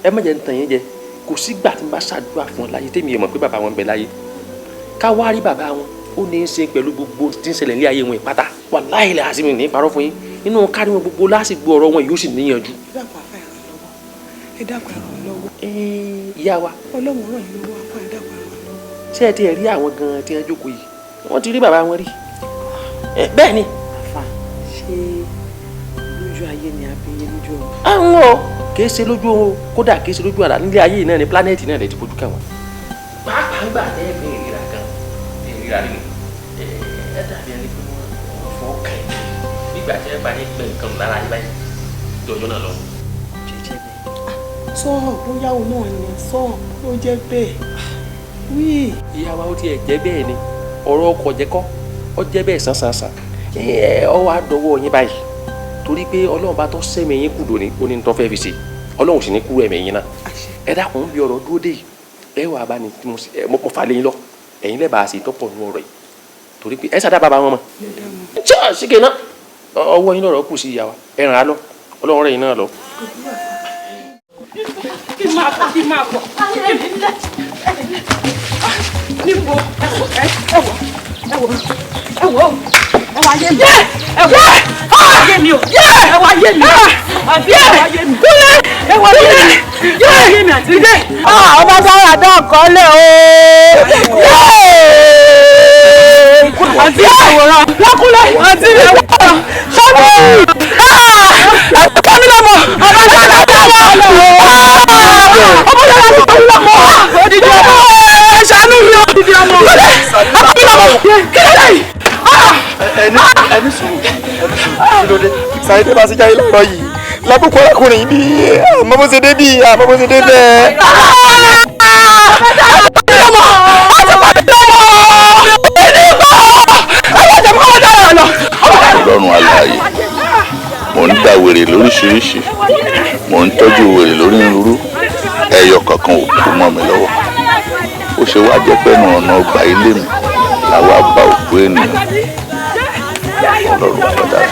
ẹ má jẹ́ ń tàn yín jẹ. Kò sígbà tí n bá ṣàdúrà fún ọ láyé tèmi ò mọ̀ pé bàbá wọn ń bẹ láyé. Ká wá rí bàbá wọn, ó ní í ṣe pẹ̀lú gbogbo tí ń ṣẹlẹ̀ ní ayé wọn ìpátá. Wàláhì làásìmì ní parọ́ fún yín. Inú kárí wọn gbogbo lásìgbò ọ̀rọ̀ wọn yóò sì níyanjú. Ẹ dákun àfa, ẹ ràn lọ́wọ́. Ẹ dákun, ẹ ràn lọ́wọ́. Ìyá wa. Ọlọ́run ràn yín lọ́wọ́ àfa, ẹ dákun, ẹ ràn lọ́wọ́. Ṣé ẹ ti rí àwọn gan-an tí wọ́n jókòó yìí? Wọ́n ti rí bàbá wọn rí. Bẹ́ẹ̀ ni. Àfa, ṣé lójú ayé ni àbí lójú ọ̀run? Àwọn o kìí ṣe lójú oorun, kódà kìí ṣe lójú àlá, nílé ayé náà ni pílánẹ̀tì náà lè ti fojú kàn wọ́n. Pàápàá ń gbà tẹ́ ẹ fẹ́ ìríra kan, ìríra rí ẹ dàbí ẹni pé wọ́n fọ́ kàn yín nígbà tí ẹ bá yín gbẹ nǹkan lára yín báyìí jọjọ náà lọ. Jẹjẹ bẹ́ẹ̀. Sọ bóyá òun náà ni, sọ ló jẹ́ bẹ́ẹ̀ wí. Ìyá wa, ó tiẹ̀ jẹ́ bẹ́ẹ̀ ni, ọ̀rọ̀ ọkọ̀ jẹ́ kọ́ ọ jẹ́ bẹ́ẹ̀ sánsánsán. Ẹ ọ wá dọwọ́ yín báyìí torí pé Ọlọ́run bá tọ́ sẹ́mi yín kùdò ní oní tó fẹ́ fi ṣe, Ọlọ́run sì ní kúrò ẹ̀mí yín náà. Ẹ dákun, bí ọ̀rọ̀ dúró dé yìí, ẹ wà bá ní mo fà lé yín lọ, ẹ̀yin lẹ́bàá sì tọ́pọ̀ nù ọ̀rọ̀ yìí torí pé ẹ sàdá bàbá wọn mọ̀. Ṣé ṣíkè náà ọwọ́ yín lọ́rọ̀ kù sí ìyá wa, ẹ ràn á lọ, Ọlọ́run rẹ̀ yín náà lọ. Kí n máa bọ̀, kí n máa bọ̀ níbo? Ẹ wò, ẹ wò, ẹ wò, ẹ wò, ẹ wò ayé mi, ẹ wò ayé mi o, ẹ wò ayé mi àti ẹ wò ayé mi, ẹ wò ayé mi, ẹ wò ayé mi àti ilé. Ọba sára dán kan lé o. Àti àwòrán lákúnlẹ̀ àti ìwọ̀n sọ́nù àti lọ́mọ ọba sára dán kan lé o. Ọba sára dán kan lọ́mọ odidi ọmọ, ẹ ṣàánú mi, odidi ọmọ ọba mi lọ́mọ kí ló dé yìí? Ẹni ẹni sùúrù, ẹni sùúrù, kí ló dé? Sàyẹ́dẹ́ bá ṣe jáde láàárọ̀ yìí lábùkù arákùnrin bí àmọ́ bó ṣe dé bí àmọ́ bó ṣe dé bẹ́ẹ̀. Ọlọ́run alààyè, mò ń da wèrè lóríṣiríṣi, mò ń tọ́jú wèrè lórí ẹyọ kankan ò kú mọ́ mi lọ́wọ́. Ó ṣe wá jẹ́ pẹ́nu ọ̀nà ọgbà ilé mi làwa bá òkú ènìyàn. Ọlọ́run ọba dára,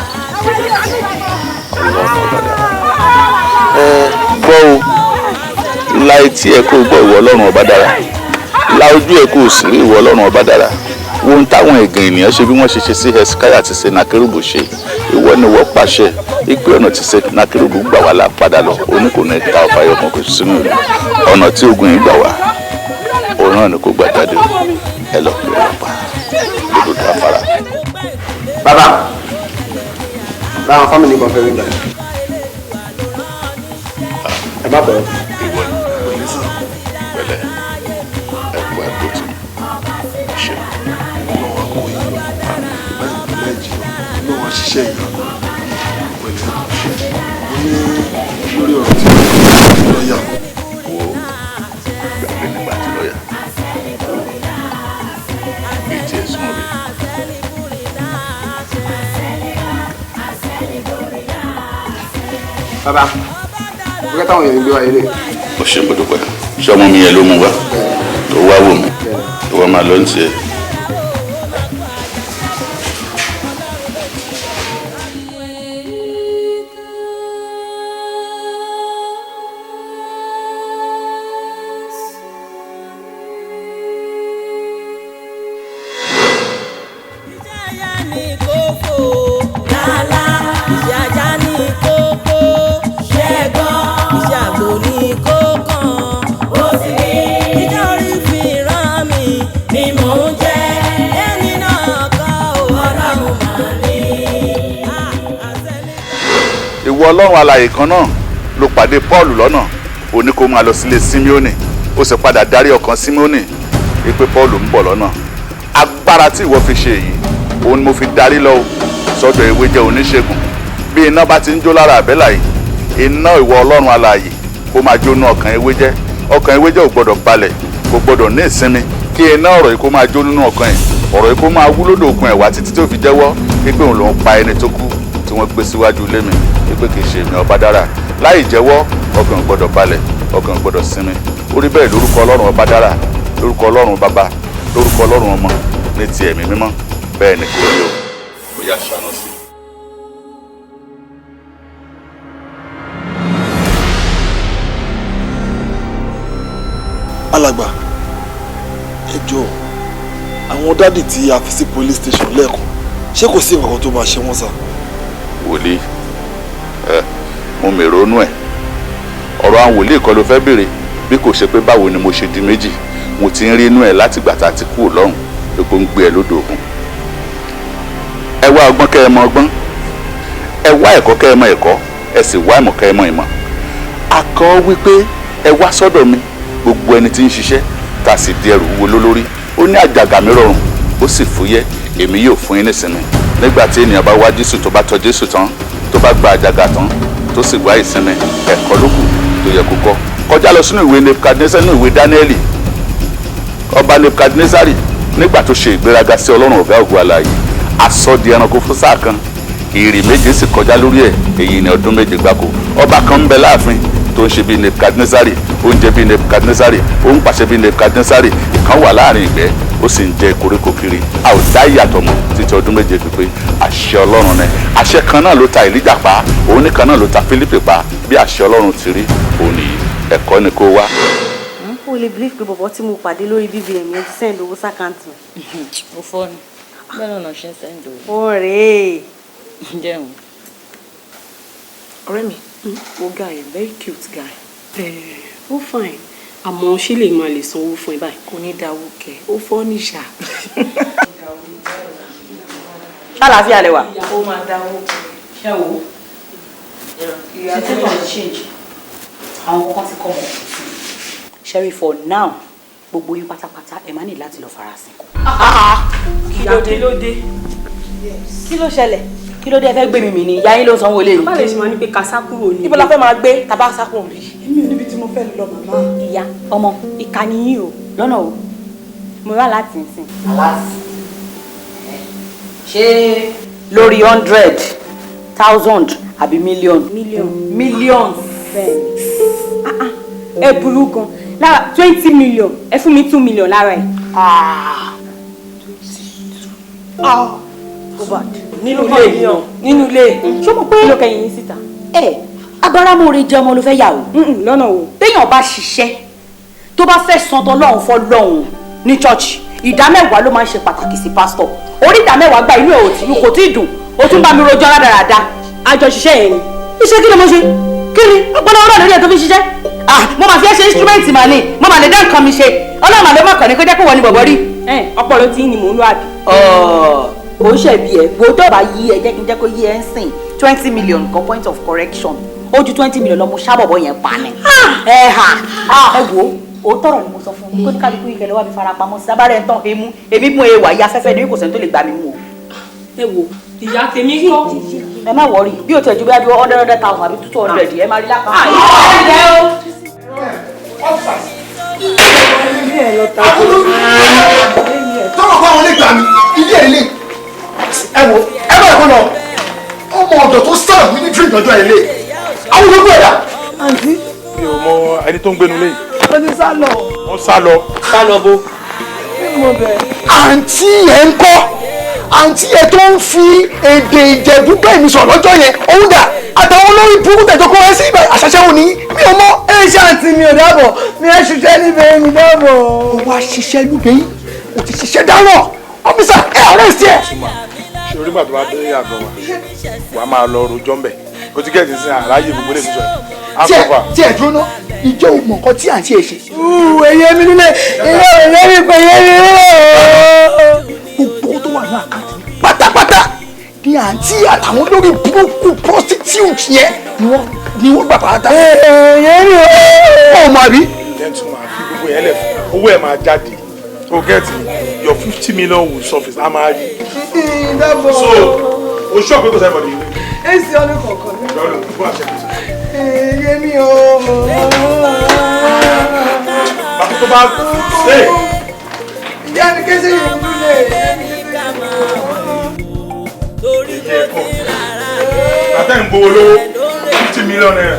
Ọlọ́run ọba dára. Ẹ gbọ́ o, la etí ẹ kó gbọ́, ìwọ Ọlọ́run ọba dára. La ojú ẹ kó sì rí, ìwọ Ọlọ́run ọba dára. Wo ohun táwọn ẹ̀gàn ènìyàn ṣe, bí wọ́n ṣe ṣe sí Hesekiah àti Senakérúbù ṣe. Ìwọ ni wọ́n pàṣẹ ìpè ọ̀nà tí Senakérúbù gbà wá la padà lọ, òní kò ní ta ọ̀fà ẹyọ kan kò sínú ìlú. Ọ̀nà tí ogun yìí gbà wá, òun náà ni kò gbà jáde. Ẹ lọ pè ọlọ́pàá lódòdó afárá. Bàbá, láwọn family kan fẹ́ rí gbà. Ẹ má bẹ̀rẹ̀. Ìwọ ni, pẹ̀lẹ́, ẹ kú àdótì ṣe. Lọ́wọ́ ṣiṣẹ́ ìyá pẹ̀lú mo ní lórí ọ̀rọ̀ tí lọ́ọ̀yà. Wo gbàgbé nígbà tí lọ́ọ̀yà bíi tiẹ̀ súnmọ́ bí. Bàbá, mo kẹ́ táwọn èèyàn ń gbé wa ilé. Ó ṣe mo dúpẹ́. Ṣé ọmọ mi yẹn ló mú wá tó wá wò mí tó wá máa lọ ní tiẹ̀? Ìwọ Ọlọ́run alààyè kan náà ló pàdé Paul lọ́nà, ó ní kó máa lọ sílé Símíọ́nì, ó sì padà darí ọkàn Símíọ́nì pé Paul ń bọ̀ lọ́nà. Agbára tí ìwọ fi ṣe èyí, òun ni mo fi darí lọ sọ́dọ̀ ewé jẹ́ oníṣègùn. Bí iná bá ti ń jó lára àbẹ́là yìí, iná ìwọ Ọlọ́run alààyè kó máa jóná ọkàn ewé jẹ́. Ọkàn ewé jẹ́ ò gbọ́dọ̀ balẹ̀, kò gbọ́dọ̀ ní ìsinmi. Kí iná ọ̀rọ̀ yìí kó máa jó nínú ọkàn yìí, ọ̀rọ̀ yìí kó máa wú lódò òkun ẹ̀wà títí tó fi jẹ́wọ́ pé òun lòún pa ẹni tó kú tí wọ́n gbé síwájú ilé mi, pé kì í ṣe èmi ọba dára. Láì jẹ́wọ́, ọkàn ò gbọ́dọ̀ balẹ̀, ọkàn ò gbọ́dọ̀ sinmi. Ó rí bẹ́ẹ̀ lórúkọ Ọlọ́run ọba dára, lórúkọ Ọlọ́run bàbá, lórúkọ Ọlọ́run ọmọ, ní ti ẹ̀mí mímọ́, bẹ́ẹ̀ ni kò rí o. Ó yá ṣáná sí i. Alàgbà, ẹ jọ̀ọ́, àwọn dádì tí a fi sí police station lẹ́ẹ̀kan, ṣé kò sí nǹkan tó máa ṣe wọ́n sá? Wòlíì, ẹ mo mèrò inú ẹ, ọ̀rọ̀ àwọn wòlíì kan ló fẹ́ béèrè, bí kò ṣe pé báwo ni mo ṣe di méjì. Mo ti ń rí inú ẹ láti ìgbà tá a ti kúrò lọ́hùn pé kó ń gbé ẹ lódò òkun. Ẹ wá ọgbọ́n kẹ́ ẹ mọ ọgbọ́n, ẹ wá ẹ̀kọ́ kẹ́ ẹ mọ ẹ̀kọ́, ẹ sì wá ìmọ̀ kẹ́ ẹ mọ ìmọ̀. A kọ wípé ẹ wá sọ́dọ̀ mi gbogbo ẹni tí ń ṣiṣẹ́ tá a sì di ẹrù wúwo lólórí. Ó ní àjàgà mi rọrùn, ó sì fúyẹ́, èmi yóò fún yín nísinmi. Nígbà tí ènìyàn bá wá Jésù, tó bá tọ̀ Jésù tán, tó bá gba àjàgà tán, tó sì gba ìsinmi, ẹ̀kọ́ ló kù tó yẹ kó kọ́. Kọjá lọ sínú ìwé Nebukadnezar, nínú ìwé Dáníẹ́lì, ọba Nebukadnezari nígbà tó ṣe ìgbéraga sí Ọlọ́run ọ̀gá ògo alààyè, a sọ di ẹranko fún sáà kan, ìrì méje sì kọjá lórí ẹ̀, èyí ni ọdún 7 gbáko. Ọba kan ń bẹ láàfin tó ń ṣe bíi Nebukadnezari, ó ń jẹ bíi Nebukadnezari, ó ń pàṣẹ bíi Nebukadnezari. Ìkan wà láàrin ìgbẹ́, ó sì ń jẹ koríko kiri. A ò dá ìyàtọ̀ mọ̀ títí ọdún 7 pípé. Àṣẹ Ọlọ́run ni. Àṣẹ kan náà ló ta Èlíjà pa, òun nìkan náà ló ta Fílípì pa. Bí àṣẹ Ọlọ́run ti rí òun nìyí. Ẹ̀kọ́ ni kó wá. Ó lè believe pé bọ̀bọ̀ tí mo pàdé lórí BVN yẹn ti send owó sákàǹtì mi. Ó fọ́ ni, bẹ́ẹ̀ náà ṣe ń send owó. Ó rèé. Jẹun. Ọ̀rẹ́ mi, wo guy, very cute guy. Ó fine, àmọ́ ṣé lè máa lè sanwó fún ẹ báyìí? Kò ní dáwó kẹ, ó fọ́ níṣà. Ṣàlàáfíà lẹ wà. Ó máa dáwó kẹ. Ṣé wo? Situation change. Àwọn kankan ti kọ́ mọ̀. Sherry, for now, gbogbo yín pátápátá ẹ máa ní láti lọ farasin kù. Kí ló dé? Kí ló dé? Kí ló ṣẹlẹ̀? Kí ló dé? Ẹ fẹ́ gbé mi mì ní? Ìyá yín ló ń sanwó ilé mi. Báwo lè ṣe máa ní pé ká sá kúrò ní? Ibo la fẹ́ máa gbé tàbá sá kúrò bí? Èmi ò níbi tí mo fẹ́ lọ màmá. Ìyá ọmọ ìkà ni yín o. Lọ́nà o. Mo rà láti sìn. Aláàsì. Ṣé lórí 100,000 àbí mílíọ̀nù? Mílíọ̀nù. Mílíọ̀nù. Bẹ́ẹ̀ni. Ẹ burú gan. Lára 20 million, ẹ fún mi 2 million lára ẹ̀. Go back. Nínú ilé yìí náà. Nínú ilé. Ṣé mo pé Kí ló kẹyìn yín síta? Ẹ agbáramóore jẹ́ ọmọ ló fẹ́ yà o. Lọ́nà wo? Téèyàn bá ṣiṣẹ́ tó bá fẹ́ san tọlọ́run fọlọ́run ní church, 10% ló máa ń ṣe pàtàkì sí pásítọ̀. Orí 10% gba inú ẹ̀ kò tí ì dùn, ó tún bá mi rojọ́ rádaràda. Àjọ ṣiṣẹ́ yẹn ni. Iṣẹ́ kí ni mo ṣe? Kí ni? Ọpọlọ ọ̀rọ̀ lórí ẹ̀ tó fi ṣiṣẹ́. Mo máa fi ẹ́ ṣe instrument mà ní, mo máa lè dá nǹkan mi ṣe. Ọlọ́run àlọ́ mọ̀kàn ní kó jẹ́ pé wọ́n ni bọ̀bọ̀ rí. Ọpọlọ tí ni mò ń lò àbí. Kò ń ṣẹ̀bi ẹ̀, wo tó bá yí ẹ jẹ́ kí n jẹ́ kó yí ẹ ń sìn. 20 million kan point of correction. Ó ju 20 million lọ, mo ṣàbọ̀bọ̀ yẹn pa ni. Ẹ hà ẹ wo, òótọ́ ọ̀rọ̀ ni mo sọ fún un, kó ní kálukú yìí kẹlẹ́ wá mi fara pamọ́ sí abárẹ́ ń tán emu, èmi mú ewà yí afẹ́fẹ́ ni kò sẹ́ni tó lè gbà mí mú o. Ẹ wo, ìyá tèmi kọ́. Ẹ má wọrí, bí o tẹ̀ ju bí 100,000 àbí 200 ẹ má rí lápá. Tọ́lọ̀ bá wọn lè gbà mí, ilé ẹ̀ lè. Ẹ wo, ẹ bá ẹ̀kọ́ lọ. Ọmọ ọ̀dọ̀ tó sọ̀rọ̀ mi ní drink lọ́jọ́ ẹ̀ lè. Àwọn ológun ẹ̀dá. Àǹtí. Mi ò mọ ẹni tó ń gbénu lé yìí. Ó ti sá lọ. Wọ́n sá lọ. Sá lọ bo. Mi mọ̀ bẹ́ẹ̀. Àǹtí ẹ̀ ń kọ́. Àǹtí ẹ̀ tó ń fi èdè Ìjẹ̀bú bẹ́ẹ̀ mi sọ̀rọ̀ lọ́jọ́ yẹn, òun dà àtàwọn olórí burúkú tẹ̀jọ́ kó ẹ sí ibà àṣàṣẹ́ òní mi ò mọ̀. Ẹ ṣe àǹtí mi ò dábọ̀, mi ẹ ṣiṣẹ́ níbẹ̀ mi dábọ̀. Ó wá ṣiṣẹ́ lóde yìí, ó ti ṣiṣẹ́ dáràn, ọ́fíìsà ẹ arrest ẹ. Ṣé orí gbàdúrà dé àgọ́ wa wà á máa lọ rojọ́ ń bẹ̀ o ti gẹ̀ẹ́sì sí àráyè gbogbo lè sọ ẹ̀. Tí ẹ dúró ná, ìjọ ò mọ̀ nǹkan tí àǹtí ẹ ṣe. Èyí mi nílé, ilé òye mi kò yé mi nílé. Gbogbo tó wà ní àkáǹtì mi pátápátá ni àǹtí àtàwọn olórí burúkú prostitute yẹn ni wọ́n gbà pátá. Èyí mi ò. Ó mọ̀ àbí. Gentleman, fi gbogbo yẹn lẹ̀ fún owó ẹ̀ máa jáde o get me, your 50 million will surface a máa rí. So o ṣọ́ pé kò sẹ́yìn bọ̀dé yìí. Èsì ọdún kọ̀ọ̀kan ní. Lọ́rùn gbogbo àṣẹ kò sí. Èyí mi ò. Bàbá tó bá ṣe. Ìyá mi kéṣe yìí ń dúlé. Ìyá mi kéṣe yìí ń dúlé. Bàtà ń gbowó lówó 50 million naira.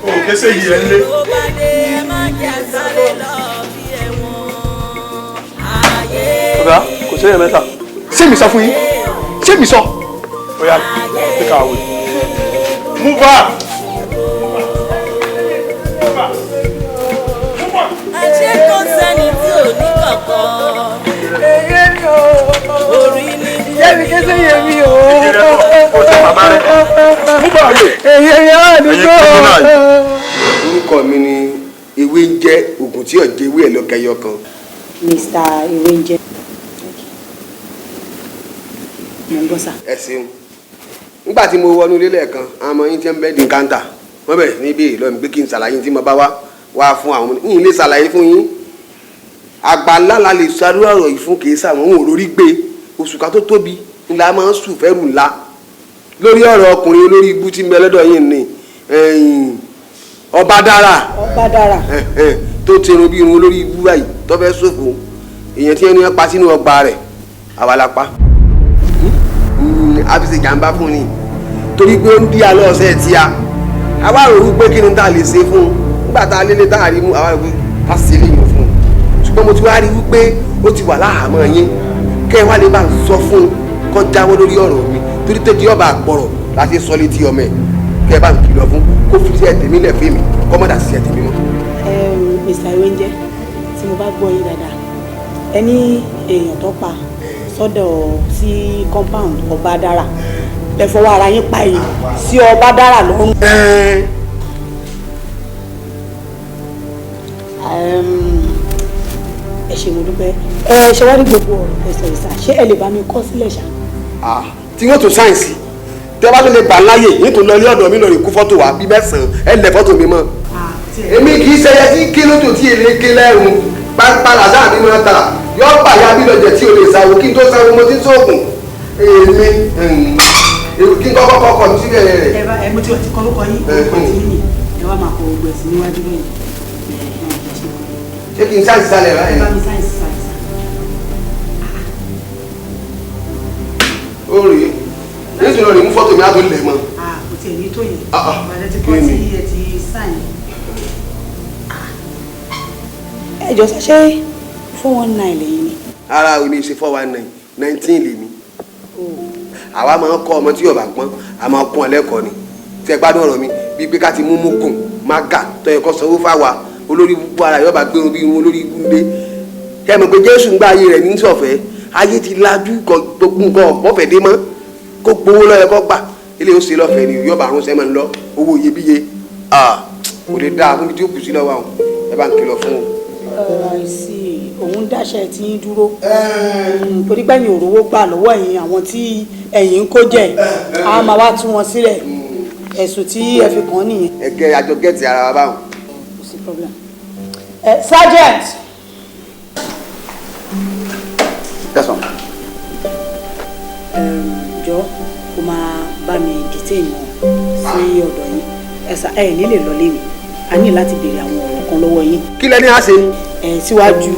O kéṣe yìí ẹ̀ ń lé. Sẹ́yìn mẹ́ta. Ṣé mi sọ fún yín? Ṣé mi sọ? Oya, take her away. Move her. Àṣé kò sẹ́ni tí ò ní kọ̀kọ́. Èyí mi o. Orí ní Ìyá mi ké sẹ́yìn mi o. Èyí mi àdúgbò. Orúkọ mi ni ewé ń jẹ́ oògùn tí ọ̀jẹ̀ ewé ẹ̀ lọ́kẹyọ kan. Mr. Ewéńjẹ. Mo ń gbọ́ sà. Ẹ ṣeun. Nígbà tí mo wọnú ilé lẹ́ẹ̀kan, àwọn ọmọ yín ti ń bẹ́ dín káńtà. Wọ́n bẹ̀rẹ̀ sí ní béèrè lọ́wọ́ mi pé kí n ṣàlàyé tí mo bá wá wá fún àwọn ọmọ yìí lè ṣàlàyé fún yín. Àgbàlá la lè ṣàdúrà ọ̀rọ̀ yìí fún kì í sàwọn òun ò lórí gbé oṣù ká tó tóbi ńlá máa ń sùn fẹ́rù ńlá. Lórí ọ̀rọ̀ ọkùnrin olórí ibú tí ń bẹ lọ́dọ̀ yìí ni Ọbadára. Ọbadára. Tó ti irun bí irun olórí ibú báyìí tó fẹ́ ṣòfò èèyàn tí ẹni pa sínú ọgbà rẹ̀ àwa la pa. A fi ṣe jàǹbá fún ni torí pé ó ń dí alọ́ ọ̀sẹ̀ tí a àwa rò wípé kí ni tá a lè ṣe fún un nígbà tá a lélẹ̀ tá a rí mú àwa rò pé ká ṣe léyìn fún un ṣùgbọ́n mo ti wá rí wípé ó ti wà láhàámọ́ yín kẹ́ ẹ wá lè bá ń sọ fún un kó jáwọ́ lórí ọ̀rọ̀ mi torí tẹ́jú ọba àpọ̀rọ̀ la ṣe sọ létí ọmọ ẹ̀ kẹ́ ẹ bá ń kìlọ̀ fún kó fi sí ẹ̀tẹ̀mí lẹ̀ fún mi kó má dà sí ẹ̀tẹ̀mí mọ́. Mr. Ewéńjẹ, tí mo bá gbọ́ yín dáadáa, ẹ ní èèyàn tó pa sọ́dọ̀ sí compound Ọbadára ẹ fọwọ́ ara yín pa èèyàn sí Ọbadára lọ́rùn. Ẹ ṣé mo dúpẹ́. Ẹ ṣe wá ní gbogbo ọ̀rọ̀ ẹ sọ ìsà, ṣé ẹ lè bá mi kọ sílẹ̀ ṣá? Tí wọ́n tún sáyẹ̀nsì tẹ́ bá tún lè gbà láàyè yín tó lọ ilé ọ̀dọ̀ mi lọ rí kú fọ́tò wa bí mẹ́sàn-án ẹ lẹ̀ fọ́tò mi mọ́. Èmi kì í ṣẹyẹ tí ké lójó tí èlé ké lẹ́rùn pápá làṣà mi máa ta yọ bàyà bí lọ́jẹ̀ tí o lè sáwó kí n tó sáwó mo ti ń sóògùn èmi kí n kọ́kọ́ kọ́kọ́ mi síbẹ̀ rẹ̀. Ẹ bá ẹ mo ti wà ti kọ́ lóko yín orúkọ tí yín ni ẹ wá máa kọ gbogbo ẹ̀sìn níwájú bẹ́ẹ̀ ṣé kí n sáyẹ̀nsì sálẹ̀ báyìí. Ẹ bá mi sáyẹ̀nsì sálẹ̀ sá. Ó rèé nítorí lọ rè mú fọ́tò mi á tó lẹ̀ mọ́. Kò tiẹ̀ ní tó yẹn ìbàdàn ti kọ́ tí ẹ ti sáyẹn. Ẹ jọ sọ ṣé 419 lẹ́yìn ni. Ara ò ní ṣe 419, 19 lèmi. Àwa máa ń kọ́ ọmọ tí yóò bá gbọ́n, a máa kún ọ lẹ́kọ̀ọ́ ni. Tí ẹ gbádùn ọ̀rọ̀ mi bíi pé ká ti mú mú kùn má gà tó yẹ kó sanwó fáwa olórí gbogbo ara yóò bá gbérun bí irun olórí ibú ń dé. Kẹ́ ẹ mọ̀ pé Jésù ń gbá ayé rẹ̀ ní sọ̀fẹ́, ayé ti lajú gbogbo nǹkan ọ̀pọ̀fẹ́ dé mọ́ kó gbowó lọ́yẹ kó gbà ilé ó ṣe lọ́fẹ̀ẹ́ ni yóò bá ránṣẹ́ máa ń lọ owó iyebíye kò lè dáa fún mi tí ó kù sí lọ́wọ́ àwọn ẹ bá ń kìlọ̀ fún o. Àìsí òun dáṣẹ tí ń dúró torí pé ẹ̀yin òrówó gbà lọ́wọ́ ẹ̀yin àwọn tí ẹ̀yin ń kó jẹ á máa wá tú wọn sílẹ̀ ẹ̀sùn tí ẹ fi kàn án nìyẹn. Ẹgẹ àjọ gẹẹti ara wa báwọn. Kò sí problem. Sergeant. Yes, ma'am. Jọ kó máa bá mi detain wọn sí ọ̀dọ̀ yín ẹ̀sà ẹ̀ nílè lọ lé mi a ní láti béèrè àwọn ọ̀rọ̀ kan lọ́wọ́ yín. Kí lẹ ní á ṣe. Ẹ síwájú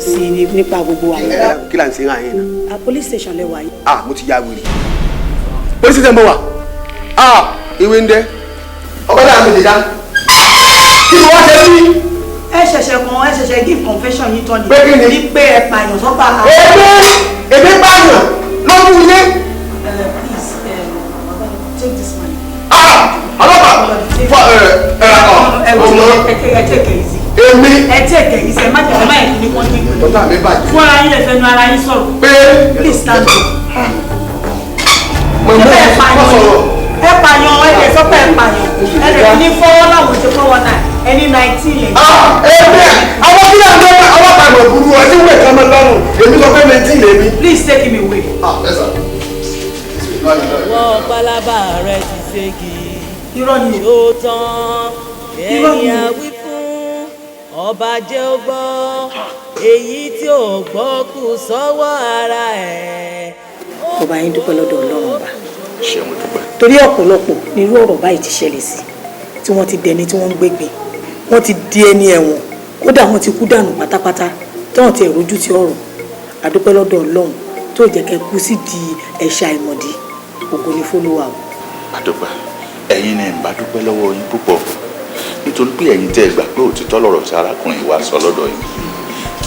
sí i nípa gbogbo àwọn. Kí là ń ṣe hàn yín náà. A police station lẹ wà yìí. Ah, mo ti ya wèrè. Police station bọ̀ wá. Ah, ìwé ń dẹ. Ọkọ náà mi lè dá. Kí ni wọ́n ṣe sí? Ẹ ṣẹ̀ṣẹ̀ kan ẹ ṣẹ̀ṣẹ̀ give confession yín tán ni. Pé kí ni? Ní pé ẹ pààyàn sọ́gbà. Èmi pààyàn lójú ilé. Please, take this money. Ah! Ọlọ́pàá! Fọ ẹ ọmọ. Ẹ take it easy. Èmi. Ẹ take it easy, ẹ má jẹ́ ẹ má yẹ kí ní wọ́n dín. Tọ́tà mi bàjẹ́. Fún ara yín lè fẹnu ara yín sọ̀rọ̀. Pé. Please stand up. Mo mú Ẹ ọ sọ̀rọ̀. Ẹ pààyàn ẹ lè sọ pé ẹ pààyàn. Ẹ lè ní fọwọ́ láwọn ṣe 419 ẹni 19 lè. Èmi àwọn kí lóò ń gbé ọlọ́pàá ìmọ̀ burú ẹ tí wọ́n kàn mọ́ lọ́rùn èmi sọ pé 19 lèmi. Please take him away. Ah, yes sir. Ọwọ́ pálábá rẹ̀ ti ségi. Irọ́ ni. Ṣó tán Irọ́ ni. ẹ̀yìn àwí fún ọba jẹ́ ó gbọ́ èyí tí ò gbọ́ kù sọ́wọ́ ara ẹ̀. Ọba yín dúpẹ́ lọ́dọ̀ Ọlọ́run ọba. Ṣé mo dúpẹ́. Torí ọ̀pọ̀lọpọ̀ ní irú ọ̀rọ̀ báyìí ti ṣẹlẹ̀ sí tí wọ́n ti dẹni tí wọ́n ń gbégbé wọ́n ti di ẹni ẹ̀wọ̀n kódà wọ́n ti kú dànù pátápátá tí wọ́n ti ẹ̀rọjú ti ọ̀rọ̀. Àdúpẹ́ lọ́dọ̀ Ọlọ́run tó jẹ́ kẹ́ kú sí di ẹ̀ṣà ìmọ̀dí. Ògo ni f'Olúwa o. Àdúpẹ́ ẹ̀yin ni ìbá dúpẹ́ lọ́wọ́ yín púpọ̀ nítorí pé ẹ̀yin tẹ́ ẹ gbà pé òtítọ́ lọ̀rọ̀ tí arákùnrin wa sọ lọ́dọ̀ yín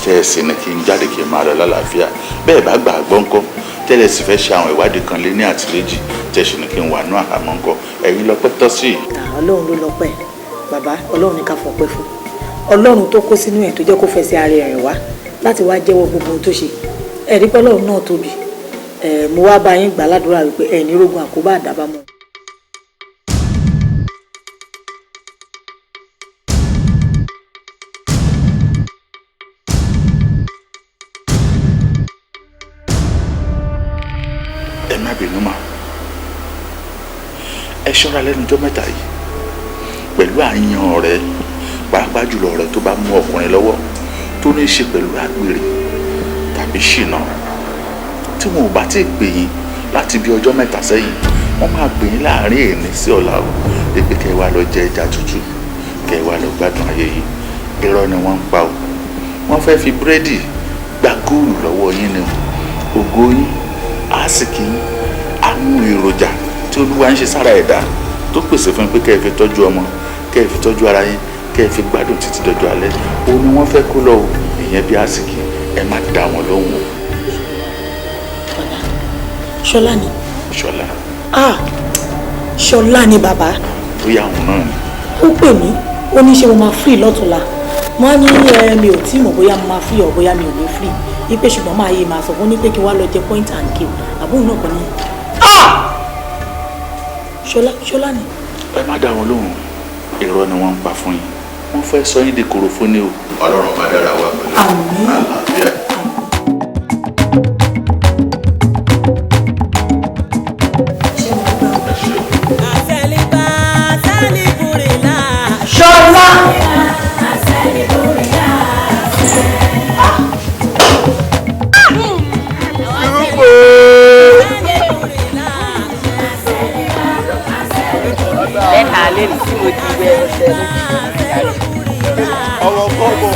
Tẹ́ ẹ sì ní kí n jáde kí n máa lọ lálàáfíà. Bẹ́ẹ̀ bá gbà gbọ́ ńkọ́, tẹ́lẹ̀ sì fẹ́ ṣe àwọn ìwádìí kan lé ní àtìlẹ́jì, tẹ́ sì ní kí n wà ní àhámọ́ ńkọ́, ẹ̀yin lọ́pẹ́ tọ́ sí. Ọlọ́run ló lọ́pẹ́ bàbá, Ọlọ́run ní ká fọpẹ́ fún. Ọlọ́run tó kó sínú ẹ̀ tó jẹ́ kó fẹsẹ̀ ara ẹ̀ rìn wá láti wá jẹ́wọ́ gbogbo ohun tó ṣe. Ẹ̀rí pé Ọlọ́run náà tóbi. Mo wá bá yín gbà ládùúrà wípé ẹ̀ ní rógun àkóbá àdábá mọ́. Ẹ má bínú mà, ẹ ṣọ́ra lẹ́nu ọjọ́ mẹ́ta yìí pẹ̀lú àyàn ọ̀rẹ́, pàápàá jùlọ ọ̀rẹ́ tó bá mú ọkùnrin lọ́wọ́ tó ní í ṣe pẹ̀lú àgbèrè tàbí ṣìnà. Tí wọn ò bá tí ì pè yín láti bí ọjọ́ mẹ́ta sẹ́yìn, wọ́n máa pè yín láàrin èní sí ọ̀la o, pé kẹ́ ẹ wá lọ jẹ ẹja tútù, kẹ́ ẹ wá lọ gbádùn ayé yìí. Irọ́ ni wọ́n ń pa o. Wọ́n fẹ́ fi búrẹ́dì gba góòlù lọ́wọ́ yín ni o. Ògo yín, àásìkí yín, àwọn èròjà tí Olúwa ń ṣe sára ẹ̀dá tó pèsè fún yín pé kẹ́ ẹ fi tọ́jú ọmọ, kẹ́ ẹ fi tọ́jú ara yín, kẹ́ ẹ fi gbádùn títí dọjọ́ alẹ́, òun ni wọ́n fẹ́ kó lọ o. Ìyẹn bí àásìkí, ẹ má dá wọn lóhùn o. Ṣọlá ni. Ṣọlá. Ah, Ṣọlá ni bàbá. Bóyá òun náà ni. Ó pè mí, ó ní ṣé mo máa free lọ́tùnla. Mo á ní mi ò tí mọ̀ bóyá mo máa free or bóyá mi ò ní free. Ipe ṣùgbọ́n máa yé màá sọ fún ní pé kí wá lọ jẹ point and kill. Àbúrò náà kàn ní. Ah! Ṣọlá, Ṣọlá ni. Ẹ má dá wọn lóhùn, irọ́ ni wọ́n ń pa fún yín. Wọ́n fẹ́ sọ yín di kòròfo ni o. Ọlọ́run bá dára wa pẹ̀lú. Àmín. Àlàáfíà. Ṣọlá. Lẹ́ka lẹ́nu tí mo ti wẹ ọṣẹ lójú. Ọwọ́ kọ́bọ̀.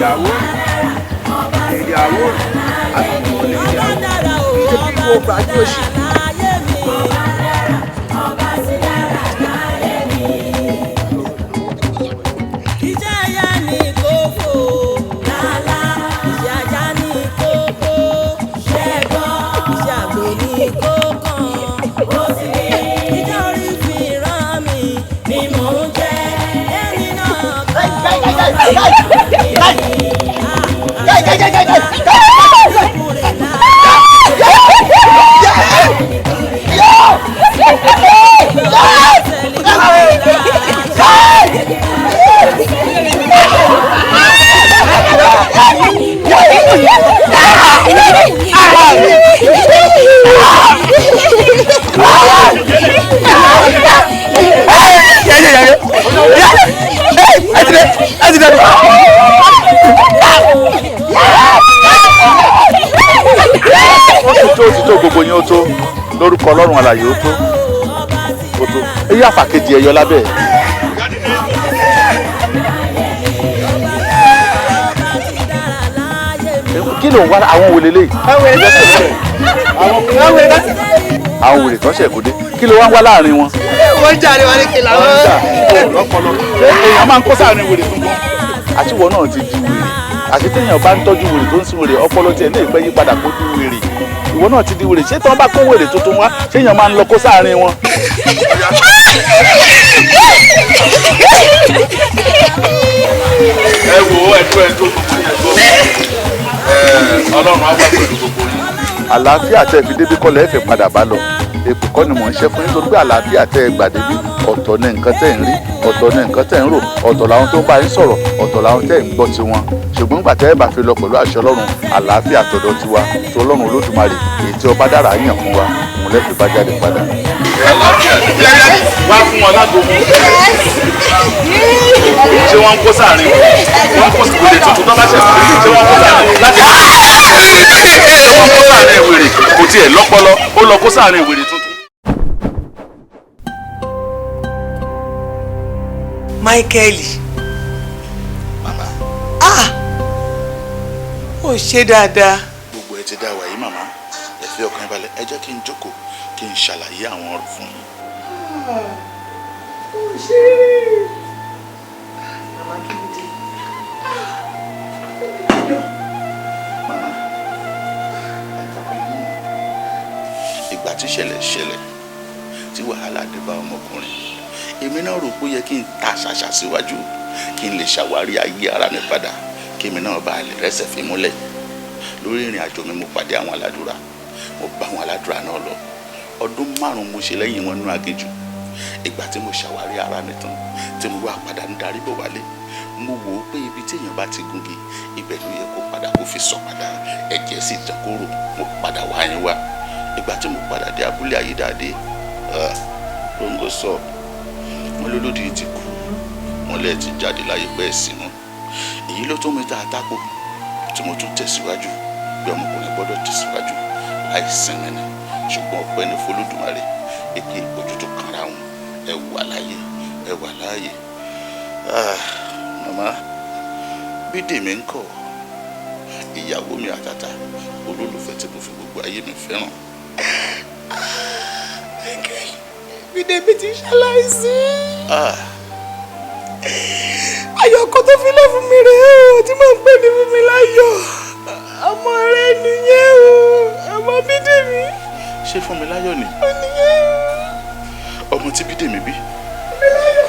Ìyàwó, ìyàwó, ìyàwó, gbàgbé òṣì. Ó ti tó gbogbo yín, ó tó lórúkọ Ọlọ́run alààyè, ó tó, ó tó. Eyín àfàkejì ẹyọ lábẹ́ ẹ̀. Kí ló ń wá àwọn wèrè lè? Àwọn wèrè kan ṣẹ̀ kó dé. Kí ló wá ń wá láàrin wọn? Wọ́n jà ní wọn ní kìlà wọn. Lọ́pọ̀lọpọ̀ èèyàn máa ń kó sáàrin wèrè tuntun. Àtiwọ́ náà ti di wèrè. Àti téèyàn bá ń tọ́jú wèrè tó ń sin wèrè, ọpọlọ tiẹ̀ náà ìpẹ́ yí padà kó di wèrè. Ìwọ náà ti di wèrè. Ṣé tí wọ́n bá kó wèrè tuntun wá, ṣé èèyàn máa ń lọ kó sáàrin wọn? Ẹ wo ẹdú ẹ tó gbogbo yẹn gbọ́. Ọlọ́run á wà pẹ̀lú gbogbo yín. Àlàáfíà tẹ́ fi débi kọ́lẹ̀ ẹ fẹ́ padà bá lọ. Èpè kọ́ ni mò ń ṣe fún yín torí pé àlàáfíà tẹ́ ẹ gbà débi, ọ̀tọ̀ ní nǹkan tẹ́ ń rí, ọ̀tọ̀ ní nǹkan tẹ́ ń rò, ọ̀tọ̀ làwọn tó ń bá yín sọ̀rọ̀, ọ̀tọ̀ làwọn tẹ́ ń gbọ́ tiwọn. Ṣùgbọ́n nígbà tẹ́ ẹ bá fi lọ pẹ̀lú àṣẹ Ọlọ́run, àlàáfíà tọ̀dọ̀ tiwa tí Ọlọ́run Olódùmarè èyí tí ọba dára yàn fún wa, òun lẹ́fẹ̀ẹ́ bá jáde padà. Wá fún wọn lágbo mu. Ṣé wọ́n ń kó sáàrin wọn? Wọ́n kó wèrè tuntun tó bá ṣẹ̀ sí. Ṣé wọ́n kó sáàrin láti ṣé wọ́n kó sáàrin wèrè? Kò tiẹ̀ lọ́pọlọ, ó lọ kó sáàrin wèrè tuntun. Michael. Màmá. Ah! Ó ṣe dáadáa. Gbogbo ẹ ti dá wàyí màmá. Ẹ fi ọkàn balẹ̀, ẹ jẹ́ kí n jókòó kí n ṣàlàyé àwọn ọ̀rọ̀ fún yín. Ó Ṣe màmá kí ló dé? Ìgbà tí ìṣẹ̀lẹ̀ ṣẹlẹ̀ tí wàhálà dé bá ọmọkùnrin, èmi náà rò pé ó yẹ kí n ta ṣàṣà síwájú, kí n lè ṣàwárí ayé ara mi padà, kí èmi náà bá lè rẹ́sẹ̀ fi múlẹ̀. Lórí ìrìn àjò mi, mo pàdé àwọn aládùúrà, mo bá àwọn aládùúrà náà lọ. Ọdún 5 mo ṣe lẹ́yìn wọn nínú aginjù. Ìgbà tí mo ṣàwárí ara mi tán, tí mo wá padà ń darí bọ̀ wálé, mo wò ó pé ibi tí èèyàn bá ti gúngi, ibẹ̀ ló yẹ kó padà kó fi sọ padà. Ẹ̀jẹ̀ sì tàn kóró. Mo padà wá yín wá. Ìgbà tí mo padà dé abúlé Ayédáadé, lóńgó sọ wọn lólódì ti kú, wọn lẹ́ẹ̀ ti jáde láyé pẹ́ sí mọ́. Èyí ló tún mi ta àtakò tí mo tún tẹ̀síwájú pé ọmọkùnrin gbọ́dọ̀ tẹ̀síwájú láì sinmi ni. Ṣùgbọ́n ọpẹ́ ní f'Olódùmarè èké ojú tó kanra wọn. Ẹ wà láàyè, ẹ wà láàyè. Màmá Bídèmí ń kọ́, ìyàwó mi àtàtà, olólùfẹ́ tí mo fi gbogbo ayé mi fẹ́ràn. Bídèmí ti ṣaláìsí. Ayọ̀kọ́ tó fi lé fún mi rèé o, tí mò ń pè ní fún mi láyọ̀. Ọmọ rẹ nìyẹn o, ọmọ Bídèmí. Ṣé fún mi láyọ̀ ni? Ó nìyẹn o. Ọmọ tí Bídèmí bí. Fún mi láyọ̀.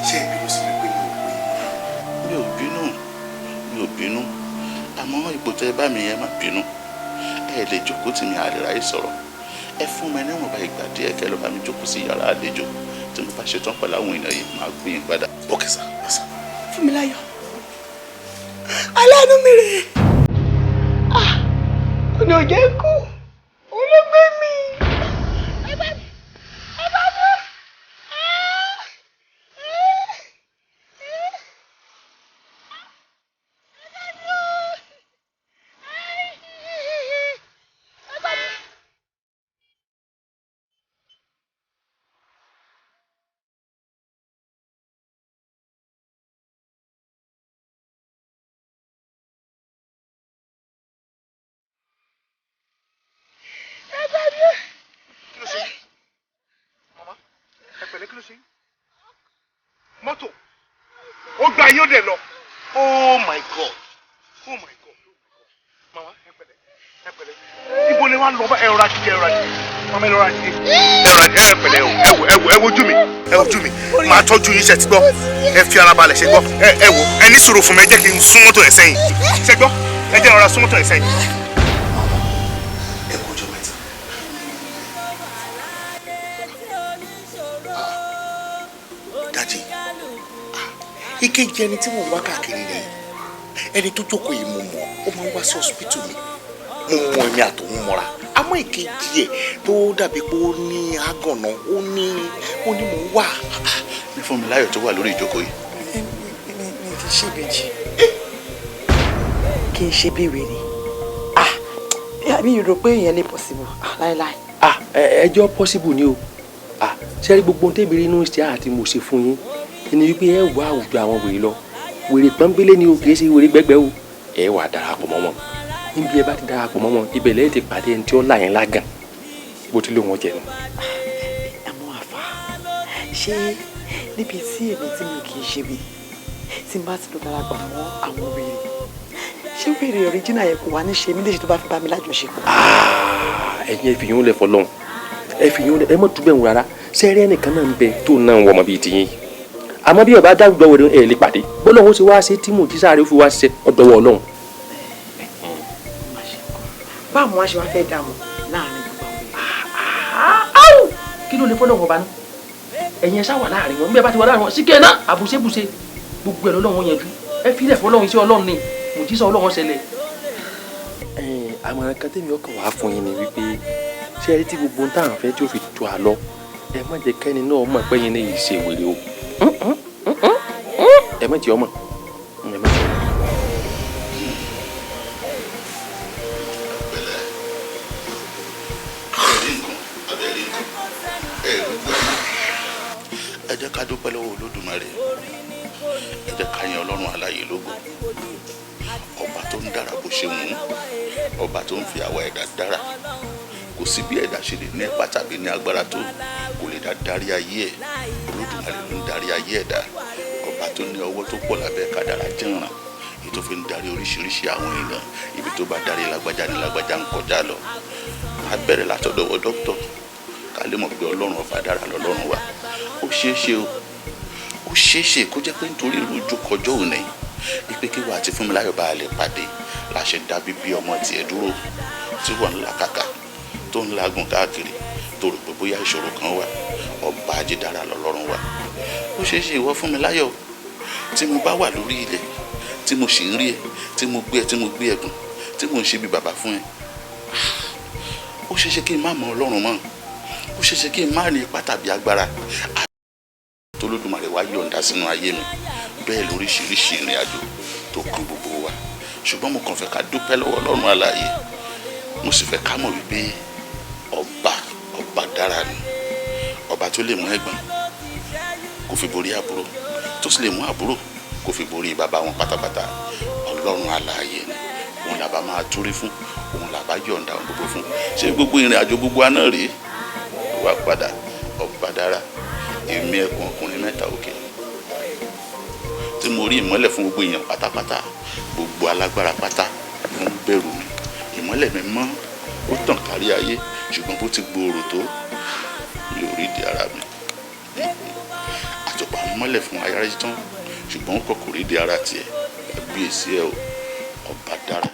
Ṣé ìbínú sí mi pé mi ò pè é? Mi ò bínú, mi ò bínú. Àmọ́ ipò tẹ́ bá mi yẹn, má bínú. Ẹ lè jókòó tì mí, àlè ráyè sọ̀rọ̀. Ẹ fún mi níwọ̀nba ìgbà díẹ̀ kẹ́ lọ bá mi jókòó sí yàrá àlejò. Tí mo bá ṣetán pẹ̀lú àwọn èèyàn yìí, máa gbé yín padà. Ok sir, yes sir. Fúnmiláyọ̀, aláàánú mi rèé. Ọ̀nà òjẹ́ kú, òun ló gbé mi. Mọ́tò ó gba yóò dẹ̀ lọ. Oh my God, oh my God. Mama, ẹ pẹ̀lẹ́, ẹ pẹ̀lẹ́. Ibo lè wá lọ bá? Ẹ rọra jíjẹ, ẹ rọra jíjẹ. Mama, ẹ rọra jíjẹ, ẹ rọra jíjẹ. Ẹ pẹ̀lẹ́ o. Ẹ wò, ẹ wò, ẹ wojú mi, ẹ wojú mi. Màá tọ́jú yín, ṣe ti gbọ́? Ẹ fi ara balẹ̀, ṣe gbọ́? Ẹ wò, ẹ ní sùúrù fún mi, ẹ jẹ́ kí n sún mọ́tò ẹ̀ sẹ́yìn, ṣe gbọ́? Ẹ jẹ́ rọra sún mọ́tò ẹ̀ sẹ́yìn. Ẹ kú ọjọ́ mẹ́ta. Daddy, ìkejì ẹni tí mò ń wá káàkiri rẹ̀, ẹni tó jókòó yìí, mo mọ̀, ó máa ń wá sí hospital mi. Mo mọ èmi àtòun mọ́ra. Àmọ́ ìkejì ẹ̀ tó dàbí pé ó ní àgànná, ó ní mò ń wà. Ní Fúnmiláyọ̀ tó wà lórí ìjókòó yìí. Mi kì í ṣe ìbejì, kì í ṣe bí wèrè. Mi rò pé ìyẹn lè possible láéláé. Ẹjọ́ possible ni o. Ṣé rí gbogbo ohun tẹ́bi rí inú ìṣẹ́ àti mo ṣe fún yín ni wípé ẹ wá àwùjọ àwọn wèrè lọ. Wèrè pọ́nbélé ni o, kì í ṣe wèrè gbẹ́gbẹ́ o. Ẹ wà darapọ̀ mọ́ wọn. Níbi ẹ bá ti darapọ̀ mọ́ wọn, ibẹ̀ lẹ́yìn ti pàdé ẹni tí ó là yín lágàn bó ti lé wọn jẹ nu. Àmọ́ àfà, ṣé níbi tí èmi tí mi kì í ṣe bí tí n bá ti lọ darapọ̀ mọ́ àwọn wèrè, ṣé wèrè ọ̀ríjìnà yẹn kò wá ní ṣe mí léṣe tó bá fi bá mi lájọṣepọ̀? Ẹ̀yin ẹ fi yín lẹ̀ fọlọ́hún, ẹ fi yín lẹ̀, ẹ mọ̀ túbẹ̀ ń rárá. Sẹ́rí ẹnìkan náà ń bẹ tó náà ń wọ ọmọ bíi tiyín, àmọ́ bí ọba dáwùjọ wẹ̀rẹ̀ ẹ̀ lè pàdé bọ́lá òun ṣe wá ṣe tí mò ń jísàárẹ̀ ó fi wá ṣe ọ̀dọ̀wọ̀ Ọlọ́run. Báwo wá ṣe wá fẹ́ dààmú láàrin gbogbo àwọn èèyàn? Kí ló lè fọ́lọ́run ọba náà? Ẹ̀yin ẹ ṣá wà láàrin wọn, bí ẹ bá ti wà láàrin wọn síkẹ́ náà àbùṣebùṣe gbogbo ẹ̀ lọ́lọ́run yanjú. Ẹ filẹ̀ fọlọ́run, iṣẹ́ Ọlọ́run ni, mùjísà Ọlọ́run ṣẹlẹ̀. Àmọ̀ràn kan tèmi ọkàn wàá fún yín ni wípé ṣé ẹ rí tí gbogbo ohun táwọn fẹ́ tí ó fi tó a lọ, ẹ má jẹ́ kẹ́ni náà mọ̀ pé yín ní ìṣe wèrè o. Ẹ má jẹ́ ọmọ, ẹ má jẹ́ ọmọ. Ẹ jẹ́ ká dúpẹ́ lọ́wọ́ Olódùmarè. Ẹ jẹ́ ká yan Ọlọ́run aláyè lógo, ọba tó ń dára bó ṣe wù ú, ọba tó ń fi àwa ẹ̀dá dára. Kò sí bí ẹ̀dá ṣe lè ní ipá tàbí ní agbára tó, kò lè dá darí ayé ẹ̀. Olódùmarè ló ń darí ayé ẹ̀dá, ọba tó ní ọwọ́ tó pọ̀ lábẹ́ kádàrá jẹ̀ràn, èyí tó fi ń darí oríṣiríṣi àwọn èèyàn. Ibi tó bá darí lágbájá ní lágbájá ń kọjá lọ. Má bẹ̀rẹ̀ látọ̀dọ̀ wọ dókítà, ká lè mọ̀ pé Ọlọ́run ọba dára lọ́lọ́run wa. Ó ṣeé ṣe o, ó ṣeé ṣe kó jẹ́ pé nítorí irú ìjókòjọ́ òní ipe kí wà á ti Fúnmiláyọ̀ bá a lè pàdé la ṣe dá bíbí ọmọ tiẹ̀ dúró, tí wọ́n ń làkàkà tó ń lagun káàkiri, tó rò pé bóyá ìṣòro kan wà. Ọba ajídára lọ́lọ́run wa. Ó ṣeé ṣe ìwọ Fúnmiláyọ̀, tí mo bá wà lórí ilẹ̀, tí mo sì ń rí ẹ, tí mo gbé ẹ, tí mo gbé ẹ̀gùn, tí mo ń ṣe bí bàbá fún ẹ, ó ṣeé ṣe kí n má mọ Ọlọ́run mọ́, ó ṣeé ṣe kí n má ní ipá tàbí agbára tólódùmarè wá yọ̀ǹda sínú ayé mi. Bẹ́ẹ̀ lóríṣiríṣi ìrìn àjò tó kan gbogbo wa, ṣùgbọ́n mo kàn fẹ́ ká dúpẹ́ lọ́wọ́ Ọlọ́run alààyè. Mo sì fẹ́ ká mọ̀ wípé ọba ọba dára ni, ọba tó lè mú ẹ̀gbọ́n kó fi borí àbúrò, tó sì lè mú àbúrò kó fi borí bàbá wọn pátápátá. Ọlọ́run alààyè ni, òun làbá máa túrí fún, òun làbá yọ̀ǹda ohun gbogbo fún. Ṣé gbogbo ìrìn àjò gbogbo wa náà rèé wá padà? Ọba dára. Èmi ẹkùn ọkùnrin mẹ́ta òkè tí mo rí ìmọ́lẹ̀ fún gbogbo èèyàn pátápátá, gbogbo alágbára pátá ló ń bẹ̀rù mi. Ìmọ́lẹ̀ mi mọ́, ó tàn kárí ayé, ṣùgbọ́n bó ti gbòòrò tó, mi ò rí ìdí ara mi. Àtùpà mọ́lẹ̀ fún ayára tán, ṣùgbọ́n kò kò rí ìdí ara tiẹ̀. Kábíyèsí ẹ o, ọba dára.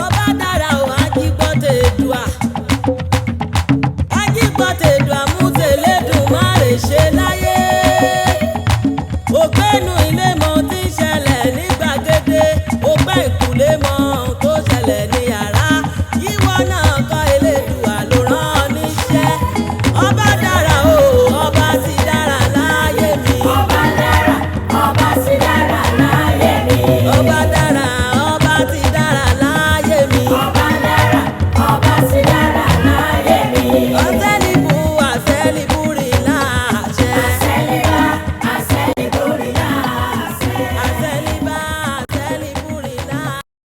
Ọba dára o, ajígbọ́tẹ̀dùà, ajígbọ́tẹ̀dùà.